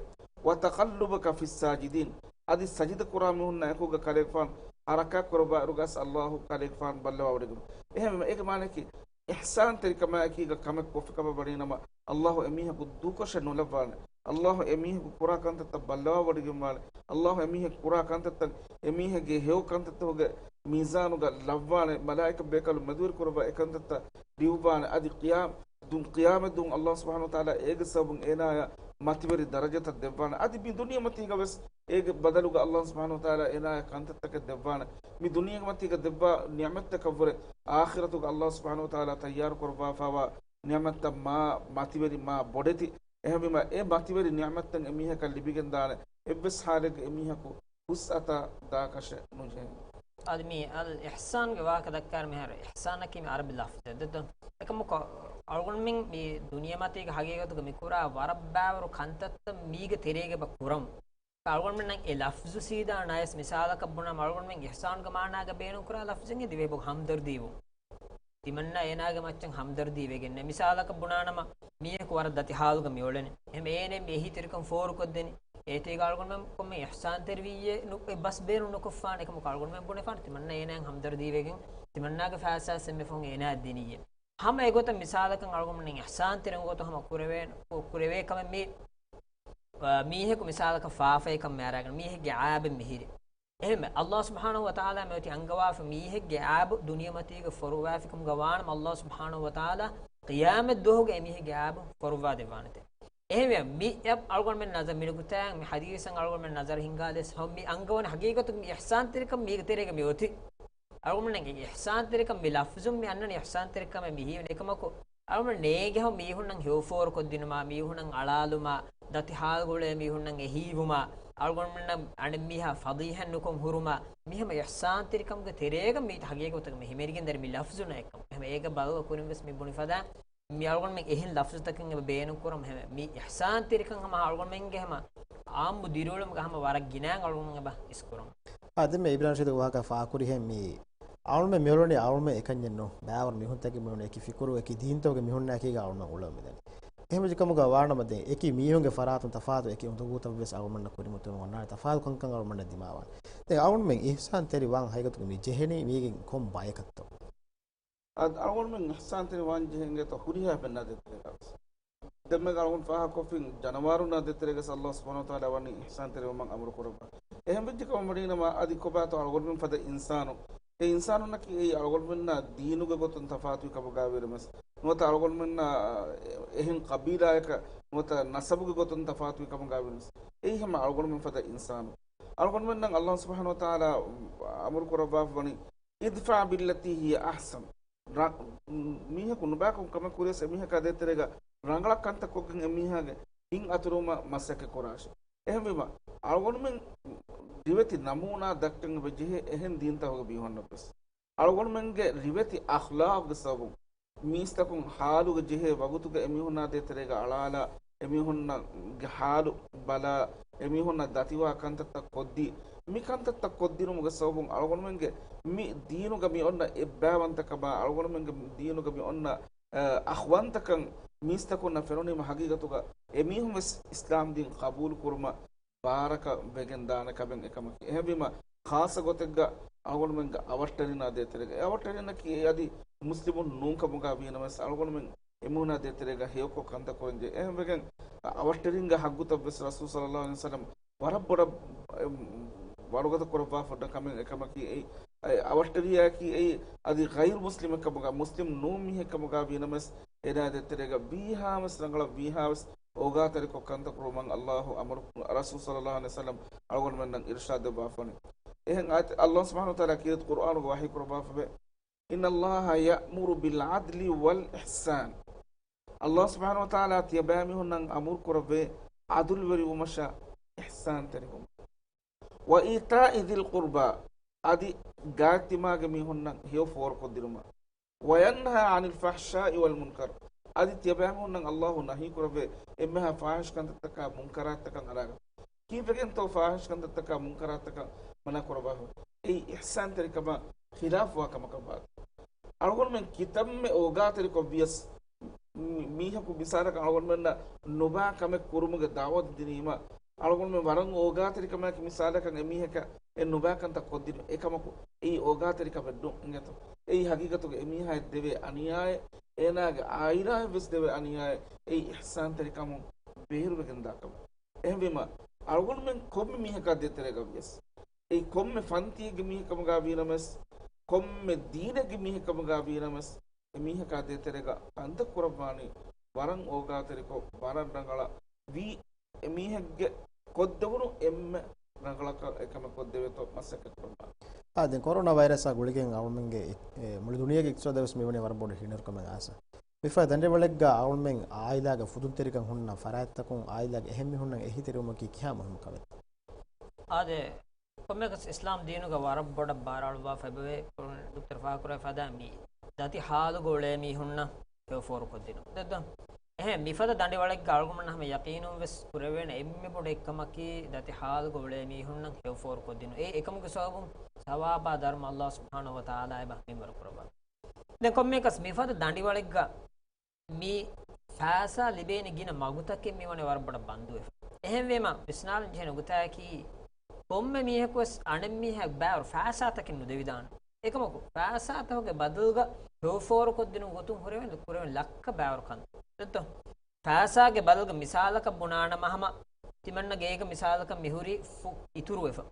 "وتقلبك في الساجدين." އަދި ސަޖިދަ ކުރާ މީހުންނާ އެކުގަ ކަލޭގެފާން ޙަރަކާތް ކުރައްވާއިރުގަސް ﷲ ކަލޭގެފާން ބައްލަވާ ވޮޑިގެން. އެހެންވީމަ އޭގެ މާނައަކީ އިޙްސާންތެރިކަމާއެކީގަ ކަމެއް ކޮށްފި ކަމަށް ވަނީނަމަ، ﷲ އެމީހަކު ދޫކޮށެއް ނުލައްވާނެ. ﷲ އެމީހަކު ކުރާ ކަންތައްތައް ބައްލަވާ ވޮޑިގެންވާނެ. ﷲ އެމީހަކު ކުރާ ކަންތައްތައް، އެމީހެއްގެ ހެޔޮ ކަންތައްތަކުގެ މީޒާނުގަ ލައްވާނެ. މަލާއިކަ ބޭކަލުން މެދުވެރި ކުރައްވާ އެކަންތައްތައް ލިޔުއްވާނެ. އަދި ޤިޔާ-، ދުން ޤިޔާމަތް ދުވަހު ﷲ ސުބްޙާނަހު ވަތަޢާލާ އޭގެ ސަބަބުން އޭނާޔަށް މަތިވެރި ދަރަޖަތައް ދެއްވާނެ. އަދި މި ދުނިޔެމަތީގަ ވެސް އޭގެ ބަދަލުގަ ﷲ ސުބްޙާނަހު ވަތަޢާލާ އޭނާޔަށް ކަންތައްތަކެއް ދެއްވާނެ. މި ދުނިޔެމަތީގަ ދެއްވާ ނިޢުމަތްތަކަށްވުރެ އާޚިރަތުގަ ﷲ ސުބްޙާނަހު ވަތަޢާލާ ތައްޔާރު ކުރައްވާފައިވާ ނިޢުމަތްތައް މާ މަތިވެރި، މާ ބޮޑެތި. އެހެންވީމަ، އެ މަތިވެރި ނިޢުމަތްތައް އެމީހަކަށް ލިބިގެންދާނެ. އެއްވެސް ޙާލެއްގަ އެމީހަކު ހުސްއަތާ ދާކަށެއް ނުޖެހޭ. އަދި މި އަލް އިޙްސާންގެ ވާހަކަ ދައްކާއިރު މިހާރު އިޙްސާނަކީ މި ޢަރަބި ލަފްޒެއް ދެއްދޯ. އެކަމަކު އަޅުގަނޑުމެން މި ދުނިޔެމަތީގެ ހަގީގަތުގަ މި ކުރާ ވަރަށް ބައިވަރު ކަންތައްތައް މީގެ ތެރޭގަ އެބަ ކުރަމު. އަޅުގަނޑުމެންނަށް އެ ލަފްޒު ސީދާ ނަޔަސް މިސާލަކަށް ބުނާ، އަޅުގަނޑުމެން އިޙްސާނުގެ މާނާގަ ބޭނުންކުރާ ލަފްޒެއް ދިވެހިބަހު ހަމްދަރްދީވުން. ތިމަންނަ އޭނާގެ މައްޗަށް ހަމްދަރްދީ ވެގެންނެ. މިސާލަކަށް ބުނާނަމަ، މީހަކު ވަރަށް ދަތި ހާލުގަ މިއުޅެނީ. އެހެން އޭނަ މި އެހީތެރިކަން ފޯރުކޮށްދެނީ. އޭތީގަ އަޅުގަނޑުމެން ކޮންމެ އިޙްސާންތެރިވިއްޔޭ ނު-، އެ ބަސް ބޭނުން ނުކޮށްފާނެ ކަމަކު އަޅުގަނޑުމެން ބުނެފާނެ ތިމަންނަ އޭނާއަށް ހަމްދަރްދީވެގެން ތިމަންނާގެ ފައިސާ ސެންމެފުން އޭނާއަށް ދިނިއްޔޭ. ހަމަ އެގޮތަށް މިސާލަކަށް އަޅުގަނޑުމެން އިޙްސާންތެރި ގޮތުން ހަމަ ކުރެވޭ-، ކު-، ކުރެވޭ ކަމެއް މީ، އާ، މީހަކު މިސާލަކަށް ފާފައެއް ކަމަށް އަރާގަން މީހެއްގެ އާބެއް މިހިރި. އެހެންވެ، ﷲ ސުބްޙާނަހޫ ވަތަޢާލާ މިއޮތީ އަންގަވާފަ މީހެއްގެ އާބު ދުނިޔެމަތީގަ ފޮރުވާފިކަމުގަ ވާނަމަ، ﷲ ސުބްޙާނަހޫ ވަތަޢާލާ ޤިޔާމަތް ދުވަހުގަ އެމީހެއްގެ އާބު ފޮރުއްވާ ދެއްވާނެތެ. އެހެންވެ، މި އަ-، އަޅުގަނޑުމެން ނަޒަ-، މި ނުކުތާއިން މި ޙަދީޘަށް އަޅުގަނޑުމެން ނަޒަރު ހިންގާލިޔަސް ހަމަ މި އަންގަވަނީ ޙަޤީޤަތުގަ މި އިޙްސާންތެރިކަން މީގެ ތެރޭގަ މި އޮތީ. އަޅުގަނޑުމެން އިޙްސާންތެރިކަން މި ލަފްޒުން މި އަންނަނީ އިޙްސާންތެރިކަމެއް މި ހީވަނީ އެކަމަކު، އަޅުގަނޑުމެން ނޭނގޭ ހަމަ މީހުންނަށް ހެޔޮފޯރުކޮށްދިނުމާ، މީހުންނަށް އަޅާލުމާ، ދަތި ހާލުގަ އުޅޭ މީހުންނަށް އެހީވުމާ، އަޅުގަނޑުމެންނަށް އަނެއްމީހާ ފަޟީޙަތް ނުކޮށް ހުރުމާ، މި ހަމަ އިޙްސާންތެރިކަމުގެ ތެރޭގަ މި ޙަޤީޤަތުގަ މި ހިމެނިގެންދާނެ މި ލަފްޒުންނާ އެއްކަމަކު. އެހެންވެ، އޭގެ ބަދަލު ކުރިން ވެސް މި ބުނި ފަދައިން މި އަޅުގަނޑުމެން އެހެން ލަފްޒުތަކެއް އެބަ ބޭނުން ކުރަމު ހެމެ. މި އިޙްސާންތެރިކަން ހަމަ އަޅުގަނޑުމެންގެ ހަމަ އާއްމު ދިރިއުޅުމުގަ ހަމަ ވަރަށް ގިނައިން އަޅުގަނޑުމެން އެބަ ހިސްކުރަމު. އާ، ދެން މި އިބްރާހިމް ރަޝީދު ވާހަކަ ފާކުރިހެން މި އަޅުގަނޑުމެން މިއުޅެނީ އަޅުގަނޑުމެން އެކަންޏެއް ނޫން. ބައިވަރު މީހުންތަކެއް މިއުޅެނީ އެކި ފިކުރު، އެކި ދީންތަކުގެ މީހުންނާ އެކީގަ އަޅުގަނޑުމެން އުޅެމުންދަނީ. އެހެންވެއްޖެ ކަމުގަ ވާނަމަ ދެން އެކި މީހުންގެ ފަރާތުން ތަފާތު އެކި އުނދަގޫތައް ވެސް އަޅުގަނޑުމެންނަށް ކުރިމަތިވެމުން އޮންނާނެ، ތަފާތު ކަންކަން އަޅުގަނޑުމެންނަށް ދިމާވާނެ. ދެން އަޅުގަނޑުމެން އިޙްސާންތެރި ވާން ހަގީގަތުގަ މި ޖެހެނީ މީގެން ކޮން ބަޔަކަށްތޯ؟ އަދި އަޅުގަނޑުމެން އިޙްސާންތެރި ވާން ޖެހޭން އެތަ ހުރިހާ ބެންނާ ދޭތެރޭގަވެސް. ދެންމެ އަޅުގަނޑު ފާހަގަކޮށްފިން ޖަނަވާރުންނާ ދޭތެރޭގަސް ﷲ ސުބްޙާނަހޫ ވަތަޢާލާ ވަނީ އިޙްސާންތެރިވުމަށް އަމުރު ކުރައްވާ. އެހެން ވެއްޖެ ކަމަށް ވަނީނަމަ އަދި ކޮބާތޯ އަޅުގަނޑުމެން ފަދަ އިންސާނު. އެ އިންސާނުންނަކީ އެއީ އަޅުގަނޑުމެންނާ ދީނުގެ ގޮތުން ތަފާތުވި ކަމުގައި ވީނަމަވެސް ނުވަތަ އަޅުގަނޑުމެންނާ އެހެން ޤަބީލާއަކަށް ނުވަތަ ނަސަބުގެ ގޮތުން ތަފާތުވި ކަމުގައި ވީނަމަވެސް އެއީ ހަމަ އަޅުގަނޑުމެން ފަދަ އިންސާނު. އަޅުގަނޑުމެންނަށް ﷲ ސުބްޙާނަހޫ ވަތަޢާލާ އަމުރު ކުރައްވާފަ ވަނީ، ادفع بالتي هي أحسن. ރަ-، މީހަކު ނުބައިކޮށް ކަމެއް ކުރިޔަސް އެމީހަކާ ދޭތެރޭގަ ރަނގަޅަށް ކަންތައް ކޮށްގެން އެމީހާގެ ހިތް އަތުރުވުމަށް މަސައްކަތް ކުރާށި. އެހެންވީމަ، އަޅުގަނޑުމެން ރިވެތި ނަމޫނާ ދައްކަން އެބަ ޖެހޭ އެހެން ދީންތަކުގެ މީހުންނަށްވެސް. އަޅުގަނޑުމެންގެ ރިވެތި އަޚްލާޤުގެ ސަބަބުން މީސްތަކުން ޙާލުގަ ޖެހޭ ވަގުތުގަ އެމީހުންނާ ދޭތެރޭގަ އަޅާލާ، އެމީހުންނަށް ގެ ޙާލު ބަލާ، އެމީހުންނަށް ދަތިވާ ކަންތައްތައް ކޮށްދީ، މި ކަންތައްތައް ކޮށްދިނުމުގެ ސަބަބުން އަޅުގަނޑުމެންގެ މި ދީނުގަ މި އޮންނަ އެއްބައިވަންތަކަމާ، އަޅުގަނޑުމެންގެ ދީނުގަ މި އޮންނަ، އަ، އަޚްވަންތަކަން މީސްތަކުންނަށް ފެނުނީމަ ހަގީގަތުގަ އެމީހުން ވެސް އިސްލާމް ދީން ޤަބޫލު ކުރުމަށް ބާރަކަށް ވެގެން ދާނެ ކަމެއް އެކަމަކީ. އެހެންވީމަ، ޚާއްޞަ ގޮތެއްގަ އަޅުގަނޑުމެންގެ އަވަށްޓެރިންނާ ދޭތެރޭގަ، އެ އަވަށްޓެރިންނަކީ އެ އަދި މުސްލިމުން ނޫން ކަމުގަ ވީނަމަވެސް، އަޅުގަނޑުމެން އެމީހުންނާ ދޭތެރޭގަ ހެޔޮކޮށް ކަންތައް ކުރަންޖެހޭ. އެހެންވެގެން، އަވަށްޓެރިންގެ ހައްގުތައް ވެސް ރަސޫލު ޞައްލައްލާހު ޢަލައިހި ވަސައްލަމް ވަރަށް ބޮޑަށް، އެ، ވަރުގަދަ ކުރައްވާފަ ކަމެއް އެކަމަކީ، އެ، އެ އަވަށްޓެރިޔާއަކީ އެއީ އަދި ޣައިރު މުސްލިމެއް ކަމުގަ، މުސްލިމް ނޫން މީހެއް ކަމުގަ ވީނަމަވެސް، އޭނާ ދޭތެރޭގަ ވީހާވެސް ރަނގަޅަށް ވީހާވެސް އޯގާތެރިކޮށް ކަންތައް ކުރުމަށް ﷲ އަމުރު، ރަސޫލު ޞައްލައްލާހު ޢަލައިހި ވަސައްލަމް އަޅުގަނޑުމެންނަށް އިރުޝާދު ދެއްވާފަވަނީ. އެހެން އާޔަތެއް ﷲ ސުބްޙާނަހޫ ވަތަޢާލާ ކީރިތި ޤުރްއާނުގަ ވަޙީ ކުރައްވާފަވޭ، إن الله يأمر بالعدل والإحسان. ﷲ ސުބްޙާނަހޫ ވަތަޢާލާ ތިޔަބައިމީހުންނަށް އަމުރު ކުރައްވޭ ޢަދުލުވެރިވުމަށާ އިޙްސާންތެރިވުމަށް. وإيتاء ذي القربى، އަދި ގާތްތިމާގެ މީހުންނަށް ހެޔޮ ފޯރުކޮށްދިނުމަށް. وينهى عن الفحشاء والمنكر، އަދި ތިޔަބައިމީހުންނަށް ﷲ ނަހީ ކުރައްވޭ އެންމެހާ ފާޙިޝް ކަންތައްތަކާ މުންކަރާތްތަކަށް އަރާގަން. ކީއްވެގެންތޯ ފާޙިޝް ކަންތައްތަކާ މުންކަރާތްތަކަށް މަނާ ކުރައްވާފަ؟ އެއީ އިޙްސާންތެރިކަމާ ޚިލާފުވާ ކަމަކަށްވާތީ. އަޅުގަނޑުމެން ކިތަންމެ އޯގާތެރިކޮށްވިޔަސް، މި-، މީހަކު މިސާލަކަށް އަޅުގަނޑުމެންނަށް ނުބާ ކަމެއް ކުރުމުގެ ދަޢުވަތު ދިނީމަ، އަޅުގަނޑުމެން ވަރަށް އޯގާތެރިކަމާއެކީ މިސާލަކަށް އެމީހަކަށް އެ ނުބާ ކަންތައް ކޮށްދިނުން. އެކަމަކު އެއީ އޯގާތެރިކަމެއް ނޫން އިނގޭތޯ. އެއީ ހަގީގަތުގަ އެމީހާއަށް ދެވޭ އަނިޔާއެއް، އޭނާގެ ޢާއިލާއަށް ވެސް ދެވޭ އަނިޔާއެއް. އެއީ އިޙްސާންތެރިކަމުން ބޭރުވެގެންދާ ކަމެއް. އެހެންވީމަ، އަޅުގަނޑުމެން ކޮންމެ މީހަކާ ދޭތެރޭގަ ވިޔަސް، އެއީ ކޮންމެ ފަންތީގެ މީހެއް ކަމުގަ ވީނަމަވެސް، ކޮންމެ ދީނެއްގެ މީހެއް ކަމުގަ ވީނަމަވެސް، އެމީހަކާ ދޭތެރޭގަ ކަންތައް ކުރައްވާނީ ވަރަށް އޯގާތެރިކޮށް، ވަރަށް ރަނގަޅަށް ވީ އެމީހެއްގެ ކޮށްދެވުނު އެންމެ ރަނގަޅަކަށް އެކަމެއް ކޮށްދެވޭތޯ މަސައްކަތް ކުރައްވާނީ. އާ، ދެން ކޮރޯނާ ވައިރަސްއާ ގުޅިގެން އަޅުމެންގެ އެ، އެ، މުޅި ދުނިޔޭގެ އިޤްތިޞާދަށް ވެސް މިވަނީ ވަރަށް ބޮޑު ހިނިއުރުކަމެއް އާސާ. މިފަދަ ދަނޑިވަޅެއްގަ އަޅުމެން އާއިލާގެ ފުދުންތެރިކަން ހުންނަ ފަރާތްތަކުން އާއިލާގެ އެހެން މީހުންނަށް އެހީތެރިވުމަކީ ކިހާ މުހިންމު ކަމެއްތޯ؟ އާދެ، ކޮންމެއަކަސް އިސްލާމް ދީނުގަ ވަރަށް ބޮޑަށް ބާރާއަޅުއްވާފަ އެބަވޭ، ދޮކްޓަރު ފާހަގަކުރެވި ފަދަ މި ދަތި ހާލުގަ އުޅޭ މީހުންނަށް ހެޔޮ ފޯރުކޮށްދިނުން. ދެއްދަ. އެހެން މިފަދަ ދަނޑިވަޅެއްގަ އަޅުގަނޑުމެންނަށް ހަމަ ޔަޤީނުން ވެސް ކުރެވޭނެ އެންމެ ބޮޑު އެއްކަމަކީ ދަތި ހާލުގަ އުޅޭ މީހުންނަށް ހެޔޮ ފޯރުކޮށްދިނުން. އެ އެކަމުގެ ސަބަބުން ސަވާބާ ދަރުމަ ﷲ ސުބްޙާނަހޫ ވަތަޢާލާ އެބަ މިންވަރު ކުރައްވާ. ދެން ކޮންމެއަކަސް މިފަދަ ދަނޑިވަޅެއްގަ މި ފައިސާ ލިބޭނެ ގިނަ މަގުތަކެއް މިވަނީ ވަރަށް ބޮޑަށް ބަންދުވެފަ. އެހެންވީމަ، ވިސްނާލަން ޖެހޭ ނުކުތާއަކީ، ކޮންމެ މީހަކުވެސް އަނެއްމީހާ ބައިވަރު ފައިސާތަކެއް ނުދެވިދާނެ. އެކަމަކު، ފައިސާތަކުގެ ބަދަލުގަ ހެޔޮފޯރުކޮށްދިނުން ގޮތުން ހުރެވެން، ކުރެވެން ލައްކަ ބައިވަރު ކަންތައް. ދެއްތޯ؟ ފައިސާގެ ބަދަލުގަ މިސާލަކަށް ބުނާނަމަ ހަމަ، ތިމަންނަ ގޭގަ މިސާލަކަށް މިހުރީ ފު އިތުރުވެފަ.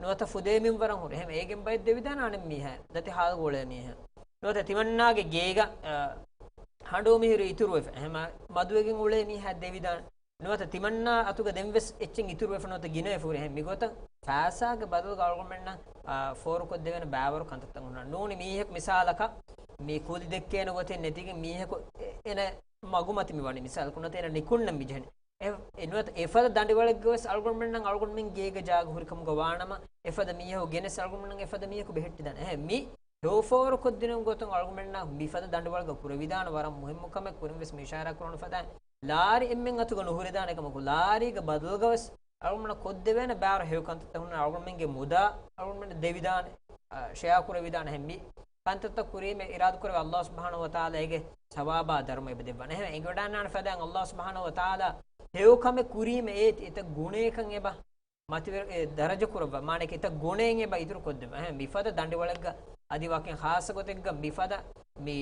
ނުވަތަ ފުދޭ މިންވަރަށް ހުރި. އެހެން އޭގެން ބައެއް ދެވިދާނެ އަނެއް މީހާ. ދަތި ހާލުގަ އުޅޭ މީހާ. ނުވަތަ ތިމަންނާގެ ގޭގަ، އަ، ހަނޑޫ މިހިރު އިތުރުވެފަ. އެހެން މަ-، މަދުވެގެން އުޅޭ މީހާ ދެވިދާނެ. ނުވަތަ ތިމަންނާ އަތުގަ ދެން ވެސް އެއްޗެއް އިތުރުވެފަ ނުވަތަ ގިނަވެފަ ހުރި. އެހެން މިގޮތަށް ފައިސާގެ ބަދަލުގަ އަޅުގަނޑުމެންނަށް، އާ، ފޯރުކޮށްދެވޭނެ ބައިވަރު ކަންތައްތައް ހުންނާނެ. ނޫނީ މީހަކު މިސާލަކަށް މި ކުލި ދެއްކޭނެ ގޮތެއް ނެތިގެން މީހަކު އެ-، އޭނަ މަގުމަތި މިވަނީ މިސާލަކު ނުވަތަ އޭނަ ނިކުންނަން މިޖެހެނީ. އެ-، އެ ނުވަތަ އެފަދަ ދަނޑިވަޅެއްގަވެސް އަޅުގަނޑުމެންނަށް އަޅުގަނޑުމެން ގޭގަ ޖާގަ ހުރިކަމުގަ ވާނަމަ، އެފަދަ މީހަކު ގެނެސް އަޅުގަނޑުމެންނަށް އެފަދަ މީހަކު ބެހެއްޓިދާނެ. އެހެން މި ހެޔޮފޯރުކޮށްދިނުން ގޮތުން އަޅުގަނޑުމެންނަށް މިފަދަ ދަނޑިވަޅެއްގަ ކުރެވިދާނެ ވަރަށް މުހިއްމު ކަމެއް ކުރިން ވެސް މި އިޝާރާ ކުރަން ފަދައިން. ލާރި އެންމެން އަތުގަ ނުހުރެދާނެ ކަމަކު، ލާރީގެ ބަދަލުގަވެސް އަޅުގަނޑުމެންނަށް ކޮށްދެވޭނެ ބައިވަރު ހެޔޮ ކަންތައްތައް ހުންނަ އަޅުގަނޑުމެންގެ މުދާ އަޅުގަނޑުމެންނަށް ދެވިދާނެ، އަ، ޝެއާ ކުރެވިދާނެ. އެހެން މި ކަންތައްތައް ކުރީމަ އިރާދަ ކުރެވޭ ﷲ ސުބްޙާނަހޫ ވަތަޢާލާ އޭގެ ސަވާބާ ދަރުމަ އެބަ ދެއްވާނެ. އެހެން އެނގިވަޑައިގަންނާނެ ފަދައިން ﷲ ސުބްޙާނަހޫ ވަތަޢާލާ ހެޔޮ ކަމެއް ކުރީމަ އޭތި އެތައް ގުނައެއްކަން އެބަ މަތިވެރި، އެ، ދަރަޖަ ކުރައްވާ، މާނައަކީ އެތައް ގުނައެއް އެބަ އިތުރު ކޮށްދެއްވާ. އެހެން މިފަދަ ދަނޑިވަޅެއްގަ އަދި ވަކިން ޚާއްޞަ ގޮތެއްގަ މިފަދަ މި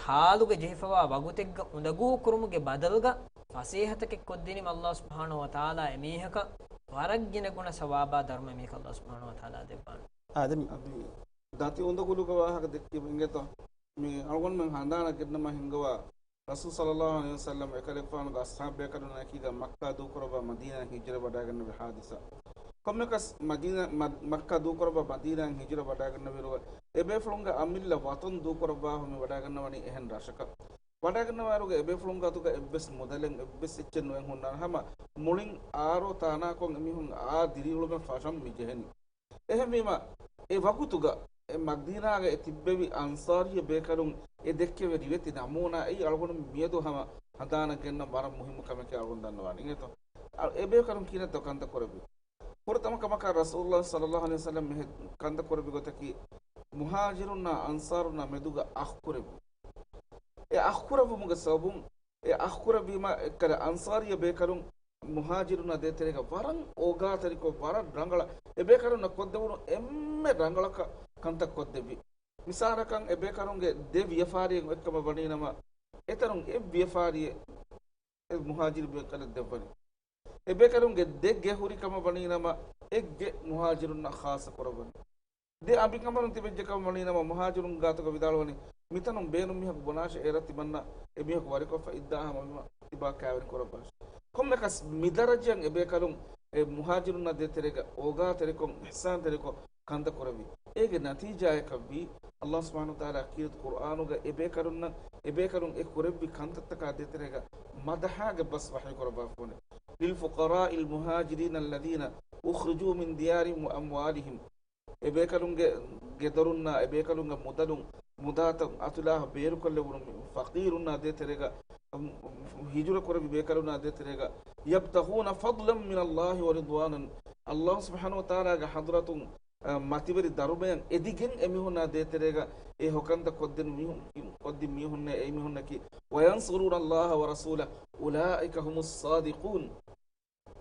ހާލުގަ ޖެހިފަވާ ވަގުތެއްގަ އުނދަގޫ ކުރުމުގެ ބަދަލުގަ ފަސޭހަތަކެއް ކޮށްދިނީމަ ﷲ ސުބްޙާނަހޫ ވަތަޢާލާ އެމީހަކަށް ވަރަށް ގިނަ ގުނަ ސަވާބާ ދަރުމަ އެމީހަކަށް ﷲ ސުބްޙާނަހޫ ވަތަޢާލާ ދެއްވާނެ. އާދެ، އަދި ދަތި އުނދަގުލުގެ ވާހަކަ ދެއްކީމަ އިނގޭތޯ؟ މި އަޅުގަނޑުމެން ހަނދާނަށް ގެންނަމާ ހިންގަވާ ރަސޫލު ޞައްލައްލާހު ޢަލައިހި ވަސައްލަމް އެކަލޭގެފާނުގެ އަޞްޙާބުބޭކަލުންނާ އެކީގަ މައްކާ ދޫކުރައްވާ މަދީނާއަށް ހިޖުރަ ވަޑައިގެންނެވި ޙާދިސާ. ކޮންމެކަސް މަދީނާ، މަ-، މައްކާ ދޫކުރައްވާ މަދީނާއަށް ހިޖުރަ ވަޑައިގެންނެވިއިރު، އެބޭފުޅުންގެ އަމިއްލަ ވަޠަން ދޫކުރައްވާފަ މި ވަޑައިގަންނަވަނީ އެހެން ރަށަކަށް. ވަޑައިގަންނަވާއިރުގަ އެބޭފުޅުންގެ އަތުގަ އެއްވެސް މުދަލެއް އެއްވެސް އެއްޗެއް ނުއެއް ހުންނާނެ. ހަމަ މުޅިން އާރޯ ތާނާކޮށް އެމީހުން އާ ދިރިއުޅުމެއް ފަށަން މި ޖެހެނީ. އެހެންވީމަ، އެ ވަގުތުގަ އެ މަދީނާގަ އެ ތިއްބެވި އަންޞާރީ ބޭކަލުން އެ ދެއްކެވި ރިވެތި ނަމޫނާ އެއީ އަޅުގަނޑު މިއަދު ހަމަ ހަނދާނަށް ގެންނަން ވަރަށް މުހިއްމު ކަމެކޭ އަޅުގަނޑު ދަންނަވާނީ. އިނގޭތޯ؟ އަ-، އެ ބޭކަލުން ކިހިނެއްތޯ ކަންތައް ކުރެއްވި؟ ފުރަތަމަ ކަމަކަށް ރަސޫލުﷲ ޞައްލައްލާހު ޢަލައިހި ވަސައްލަމް މިހެ-، ކަންތައް ކުރެއްވި ގޮތަކީ، މުހާޖިރުންނާ އަންޞާރުންނާ މެދުގަ އަޚް ކުރެއްވި. އެ އަޚް ކުރެއްވުމުގެ ސަބަބުން، އެ އަޚް ކުރެއްވީމަ އެއްކަލަ އަންޞާރީ ބޭކަލުން މުހާޖިރުންނާ ދޭތެރޭގަ ވަރަށް އޯގާތެރިކޮށް، ވަރަށް ރަނގަޅަށް، އެބޭކަލުންނަށް ކޮށްދެވުނު އެންމެ ރަނގަޅަކަށް ކަންތައް ކޮށްދެއްވި. މިސާލަކަށް، އެބޭކަލުންގެ ދެ ވިޔަފާރިއެއް އޮތްކަމަށް ވަނީނަމަ، އެތަނުން އެއް ވިޔަފާރިއެއް އެ މުހާޖިރު ބޭކަލަށް ދެއްވަނީ. އެބޭކަލުންގެ ދެ ގެ ހުރިކަމަށް ވަނީނަމަ، އެއް ގެ މުހާޖިރުންނަށް ޚާއްޞަ ކުރައްވަނީ. ދެ އަނބިކަނބަލުން ތިބެއްޖެކަމަށް ވަނީނަމަ، މުހާޖިރުން ގާތުގަ ވިދާޅުވަނީ، މިތަނުން ބޭނުން މީހަކު ބުނާށޭ، އޭރަށް ތިމަންނަ އެމީހަކު ވަރިކޮށްފަ އިއްދާ ހަމަ ބިމަށް ތިބާ ކައިވެނި ކުރައްވާށޭ. ކޮންމެކަސް މިދަރަޖައަށް އެބޭކަލުން އެ މުހާޖިރުންނާ ދޭތެރޭގަ އޯގާތެރިކޮށް، އިޙްސާންތެރިކޮށް ކަންތައް ކުރެއްވި. އޭގެ ނަތީޖާއަކަށްވީ، ﷲ ސުބްޙާނަހޫ ވަތަޢާލާ ކީރިތި ޤުރްއާނުގަ އެބޭކަލުންނަށް، އެބޭކަލުން އެ ކުރެއްވި ކަންތައްތަކާ ދޭތެރޭގަ މަދަޙާގެ ބަސް ވަޙީ ކުރައްވާފަވަނީ. للفقراء المهاجرين الذين أخرجوا من ديارهم وأموالهم. އެބޭކަލުންގެ ގެދޮރުންނާ، އެބޭކަލުންގެ މުދަލުން، މުދާތައް އަތުލާހަ ބޭރުކޮށްލެވުނު މި ފަޤީރުންނާ ދޭތެރޭގަ، ހިޖުރަ ކުރެއްވި ބޭކަލުންނާ ދޭތެރޭގަ، يبتغون فضلا من الله ورضوانا. ﷲ ސުބްޙާނަހޫ ވަތަޢާލާގެ ޙަޟްރަތުން އަ، މަތިވެރި ދަރުމަޔަށް އެދިގެން އެމީހުންނާ ދޭތެރޭގަ އެ ހޮކަންތައް ކޮށްދިން މީހުން، ކޮށްދިން މީހުންނޭ އެމީހުންނަކީ، وينصرون الله ورسوله أولئك هم الصادقون.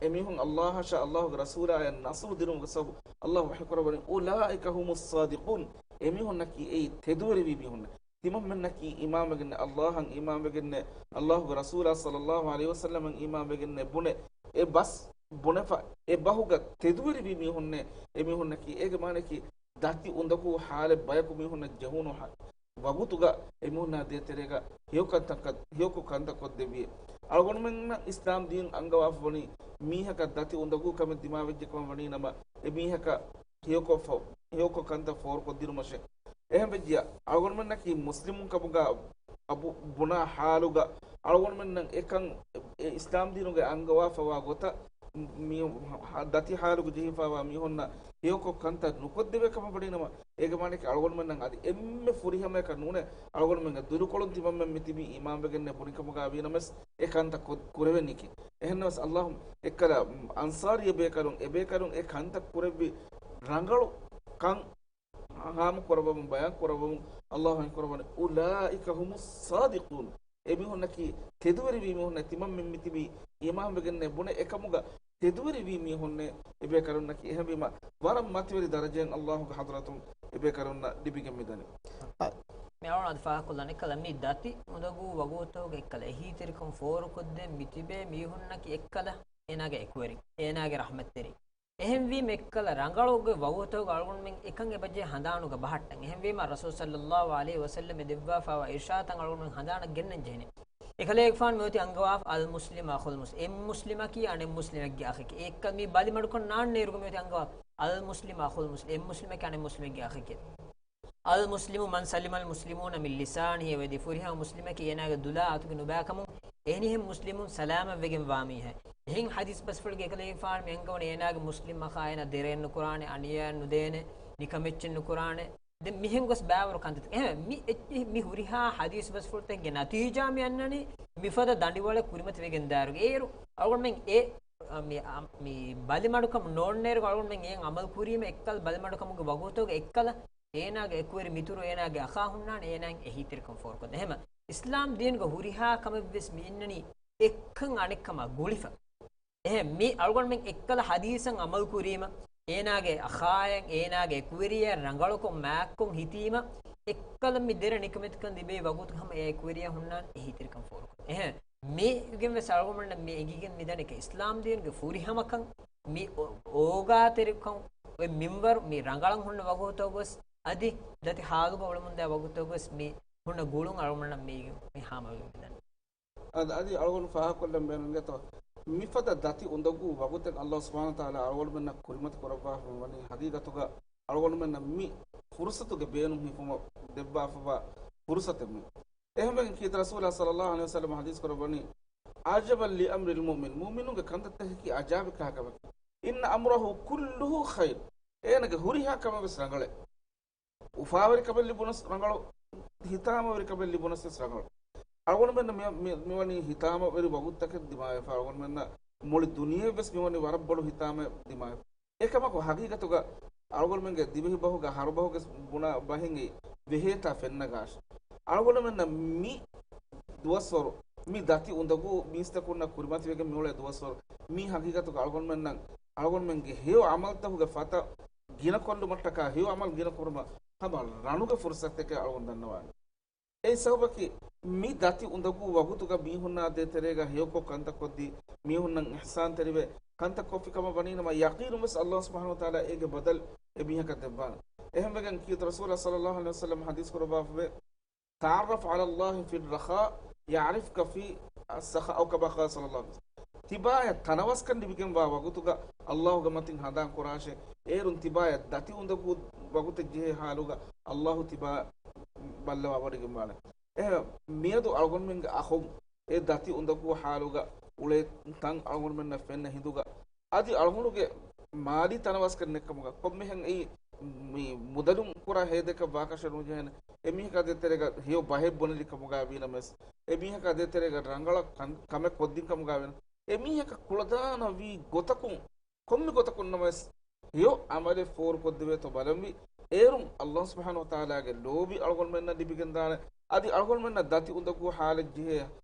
އެމީހުން ﷲ އަށާ ﷲގެ ރަސޫލާޔަށް ނަޞްރު ދިނުމުގެ ސަބަބު ﷲ ވަޙީކުރައްވަނީ، أولئك هم الصادقون. އެމީހުންނަކީ އެއީ ތެދުވެރިވީ މީހުންނޭ. ތިމަންމެންނަކީ އީމާންވެގެންނޭ، ﷲއަށް އީމާންވެގެންނޭ، ﷲގެ ރަސޫލާ ޞައްލައްލާހު ޢަލައިހި ވަސައްލަމަށް އީމާންވެގެންނޭ ބުނެ އެ ބަސް ބުނެފަ އެ ބަހުގަ ތެދުވެރިވި މީހުންނޭ، އެ މީހުންނަކީ އޭގެ މާނައަކީ ދަތި އުނދަގޫ ހާލެއް ބަޔަކު މީހުންނަށް ޖެހުނު ހަ-، ވަގުތުގަ އެ މީހުންނާ ދޭތެރޭގަ ހެޔޮކަންތަކަށް، ހެޔޮކޮށް ކަންތައް ކޮށްދެއްވިއޭ. އަޅުގަނޑުމެންނަށް އިސްލާމް ދީން އަންގަވާފަ ވަނީ މީހަކަށް ދަތި އުނދަގޫ ކަމެއް ދިމާވެއްޖެ ކަމަށް ވަނީ ނަމަ، އެ މީހަކަށް ހެޔޮކޮށްފަ، ހެޔޮކޮށް ކަންތައް ފޯރުކޮށްދިނުމަށޭ. އެހެން ވެއްޖިއްޔާ، އަޅުގަނޑުމެންނަކީ މުސްލިމުން ކަމުގަ އަބު ބުނާ ހާލުގަ، އަޅުގަނޑުމެންނަށް އެކަން އެ އިސްލާމް ދީނުގެ އަންގަވާފަވާ ގޮތަށް މި ހަ-، ދަތި ހާލުގަ ޖެހިފަވާ މީހުންނަށް ހެޔޮކޮށް ކަންތައް ނުކޮށްދެވޭ ކަމަށް ވަނީ ނަމަ، އޭގެ މާނައަކީ އަޅުގަނޑުމެންނަށް އަދި އެންމެ ފުރިހަމަޔަކަށް ނޫނޭ، އަޅުގަނޑުމެންގެ ދުލުކޮޅުން ތިމަންމެން މި ތިބީ އީމާންވެގެންނޭ ބުނިކަމުގަ ވީނަމަވެސް އެ ކަންތައް ކޮ-، ކުރެވެނީކީ. އެހެންނަމަވެސް ﷲ އެއްކަލަ އަންޞާރީ ބޭކަލުން، އެބޭކަލުން އެ ކަންތައް ކުރެއްވި ރަނގަޅު ކަން ހާމަ ކުރައްވަމުން، ބަޔާން ކުރައްވަމުން ﷲ ވަޙީ ކުރައްވަނީ، أولئك هم الصادقون. އެމީހުންނަކީ ތެދުވެރިވީ މީހުންނޭ، ތިމަންމެން މިތިބީ އިމާމްވެގެންނޭ ބުނެ އެކަމުގަ ތެދުވެރިވީ މީހުންނޭ އެބޭކަލުންނަކީ. އެހެންވީމަ، ވަރަށް މަތިވެރި ދަރަޖައިން އައްލާހުގެ ޙަޟްރަތުން އެބޭކަލުންނަށް ލިބިގެން މިދަނީ. މި އަޅުގަނޑު އަދި ފާހަގަކޮށްލަން އެއްކަލަ، މި ދަތި އުނދަގޫ ވަގުތުގަ އެއްކަލަ އެހީތެރިކަން ފޯރުކޮށްދޭން މިތިބޭ މީހުންނަކީ އެއްކަލަ އޭނާގެ އެކުވެރި، އޭނާގެ ރަޙްމަތްތެރި. އެހެންވީމަ އެއްކަލަ ރަނގަޅުގެ ވަގުތުގަ އަޅުގަނޑުމެން އެކަން އެބަޖެހޭ ހަނދާނުގަ ބަހައްޓަން. އެހެންވީމަ ރަސޫލު ޞައްލައްލާހު ޢަލައިހި ވަސައްލަމް އެ ދެއްވާފައިވާ އިރްޝާދުތައް އަޅުގަނޑުމެން ހަނދާނަށް ގެންނަން ޖެހެނީ. އެކަލޭގެފާނު މިއޮތީ އަންގަވާފަ އަލް މުސްލިމް އަޚުލް މުސްލިމް. އެއް މުސްލިމަކީ އަނެއް މުސްލިމެއްގެ އަޚެކޭ. އެއްކަލަ މި ބަލިމަޑުކަން ނާންނައިރުގަ މިއޮތީ އަންގަވާފަ އަލް މުސްލިމް އަޚުލް މުސްލިމް. އެއް މުސްލިމަކީ އަނެއް މުސްލިމެއްގެ އަޚެކޭ. އަލް މުސްލިމު މަން ސަލިމަލް މުސްލިމޫނަ މިން ލިސާނިހި ވަޔަދިހި. ފުރިހަމަ މުސްލިމަކީ އޭނާގެ ދުލާ އަތުގެ ނުބައިކަމުން އެހެނިހެން މުސްލިމުން ސަލާމަތްވެގެން ވާ މީހެއް. އެހެން ޙަދީޘް ބަސްފުޅުގެ އެކަލޭގެފާނު މި އަންގަވަނީ އޭނާގެ މުސްލިމް އަޚާ އޭނާ ދެރައެއް ނުކުރާނެ، އަނިޔާއެއް ނުދޭނެ، ނިކަމެއްޗެއް ނުކުރާނެ. ދެން މިހެން ގޮސް ބައިވަރު ކަންތައް. އެހެން މި އެއްޗިހި މި ހުރިހާ ޙަދީޘް ބަސްފުޅުތަކުގެ ނަތީޖާ މި އަންނަނީ މިފަދަ ދަނޑިވަޅެއް ކުރިމަތިވެގެން ދާއިރުގަ. އޭރު އަޅުގަނޑުމެން އެ، މި، މި ބަލިމަޑުކަމުން ނޯންނައިރު އަޅުގަނޑުމެން އެއަށް ޢަމަލު ކުރީމަ އެއްކަލަ ބަލިމަޑުކަމުގެ ވަގުތުގަ އެއްކަލަ އޭނާގެ އެކުވެރި މިތުރު އޭނާގެ އަޚާ ހުންނާނެ އޭނާއަށް އެހީތެރިކަން ފޯރުކޮށްދޭން. އެހެންމަ އިސްލާމް ދީނުގަ ހުރިހާ ކަމެއްވެސް މި އިންނަނީ އެއްކަން އަނެއްކަމާ ގުޅިފަ. އެހެން މި އަޅުގަނޑުމެން އެއްކަލަ ޙަދީޘަށް ޢަމަލު ކުރީމަ، އޭނާގެ އަޚާއަށް، އޭނާގެ އެކުވެރިޔަށް ރަނގަޅުކޮށް މާތްކޮށް ހިތީމަ، އެއްކަލަ މި ދެރަ ނިކަމެތިކަން ލިބޭ ވަގުތު ހަމަ އެ އެކުވެރިޔާ ހުންނާނެ އެހީތެރިކަން ފޯރުކޮށް. އެހެން މީގެން ވެސް އަޅުގަނޑުމެންނަށް މި އެނގިގެން މިދަނީ އިސްލާމް ދީނުގެ ފުރިހަމަކަން، މި އޯ-، އޯގާތެރިކަން، އޮތް މިންވަރު، މި ރަނގަޅަށް ހުންނަ ވަގުތަށް ގޮސް، އަދި ދަތި ހާލުގަ އުޅެމުންދާ ވަގުތަށް ގޮސް، މި ހުންނަ ގުޅުން އަޅުގަނޑުމެންނަށް މީގެން މި ހާމަވެގެން މިދަނީ. އަދި، އަދި އަޅުގަނޑު ފާހަގަކޮށްލަން ބޭނުންވޭތޯ، މިފަދަ ދަތި އުނދަގޫ ވަގުތެއް އައްލާހު ސުބްޙާނަހު ވަތަޢާލާ އަޅުގަނޑުމެންނަށް ކުރިމަތި ކުރައްވާފަ ވަނީ ހަގީގަތުގަ އަޅުގަނޑުމެންނަށް މި ފުރުޞަތުގެ ބޭނުން ހިފުމަށް ދެއްވާފައިވާ ފުރުޞަތެއް މީ. އެހެންވެގެން ކީރިތި ރަސޫލާ ޞައްލައްލާހު ޢަލައިހި ވަސައްލަމަ ޙަދީޘް ކުރައްވަނީ، "عجبا لأمر المؤمن." މުއުމިނުގެ ކަންތައްތަކަކީ އަޖާބެއްކަހަލަ ކަމެކޭ. "إن أمره كله خير." އޭނަގެ ހުރިހާ ކަމެއް ވެސް ރަނގަޅޭ. އުފާވެރިކަމެއް ލިބުނަސް ރަނގަޅު، ހިތާމަވެރިކަމެއް ލިބުނަސް ވެސް ރަނގަޅު. އަޅުގަނޑުމެންނަށް މި، މި، މިވަނީ ހިތާމަވެރި ވަގުތުތަކެއް ދިމާވެފަ. އަޅުގަނޑުމެންނަށް މުޅި ދުނިޔެ ވެސް މިވަނީ ވަރަށް ބޮޑު ހިތާމައެއް ދިމާވެފަ. އެކަމަކު ހަގީގަތުގަ އަޅުގަނޑުމެންގެ ދިވެހި ބަހުގަ ހަރުބަހުގެ ބުނާ ބަހެއް ވެހޭތާ ފެންނަގާށި. އަޅުގަނޑުމެންނަށް މި ދުވަސްވަރު، މި ދަތި އުނދަގޫ މީސްތަކުންނަށް ކުރިމަތިވެގެން މިއުޅޭ ދުވަސްވަރު، މީ ހަގީގަތުގަ އަޅުގަނޑުމެންނަށް އަޅުގަނޑުމެންގެ ހެޔޮ ޢަމަލުތަކުގެ ފަތަށް ގިނަކޮށްލުމަށްޓަކާ، ހެޔޮ ޢަމަލު ގިނަކުރުމަށް ހަމަ ރަނުގެ ފުރުޞަތެކޭ އަޅުގަނޑު ދަންނަވާނެ. އެއީ ސަބަބަކީ، މި ދަތި އުނދަގޫ ވަގުތުގަ މީހުންނާ ދޭތެރޭގަ ހެޔޮކޮށް ކަންތައް ކޮށްދީ، މީހުންނަށް އިޙްސާންތެރިވެ ކަންތައް ކޮށްފި ކަމަށް ވަނީނަމަ، ޔަޤީނުން ވެސް އައްލާހު ސުބްޙާނަހު ވަތަޢާލާ އޭގެ ބަދަލު އެ މީހަކަށް ދެއްވާނެ. އެހެންވެގެން ކީރިތި ރަސޫލާ ޞައްލައްލާހު ޢަލައިހި ވަސައްލަމަ ޙަދީޘް ކުރައްވާފަވޭ، "تعرف على الله في الرخاء يعرفك في السخاء." أو كما قال صلى الله عليه وسلم. ތިބާޔަށް ތަނަވަސްކަން ލިބިގެންވާ ވަގުތުގަ އައްލާހުގެ މަތިން ހަނދާން ކުރާށޭ. އޭރުން ތިބާޔަށް ދަތި އުނދަގޫ ވަގުތެއް ޖެހޭ ޙާލުގަ އައްލާހު ތިބާ ބައްލަވާވަޑިގެންވާނެ. އެހެން މިއަދު އަޅުގަނޑުމެންގެ އަޚުން އެ ދަތި އުނދަގޫ ޙާލުގަ އުޅޭ ތަން އަޅުގަނޑުމެންނަށް ފެންނަ ހިނދުގަ، އަދި އަޅުގަނޑުގެ މާލީ ތަނަވަސްކަން ނެތްކަމުގަ، ކޮންމެހެން އެއީ މި މުދަލުން ކުރާ ހޭދައަކަށް ވާކަށެއް ނުޖެހޭނެ. އެމީހަކާ ދޭތެރޭގަ ހެޔޮ ބަހެއް ބުނެލި ކަމުގައި ވީނަމަވެސް، އެމީހަކާ ދޭތެރޭގަ ރަނގަޅަށް ކަން، ކަމެއް ކޮށްދިން ކަމުގައި ވީނަމަ، އެމީހަކަށް ކުޅަދާނަވީ ގޮތަކުން، ކޮންމެ ގޮތަކުންނަމަވެސް، ހެޔޮ ޢަމަލެއް ފޯރުކޮށްދެވޭތޯ ބަލަންވީ. އޭރުން އައްލާހު ސުބްޙާނަހު ވަތަޢާލާގެ ލޯބި އަޅުގަނޑުމެންނަށް ލިބިގެންދާނެ. އަދި އަޅުގަނޑުމެންނަށް ދަތި އުނދަގޫ ޙާލެއް ޖެހޭ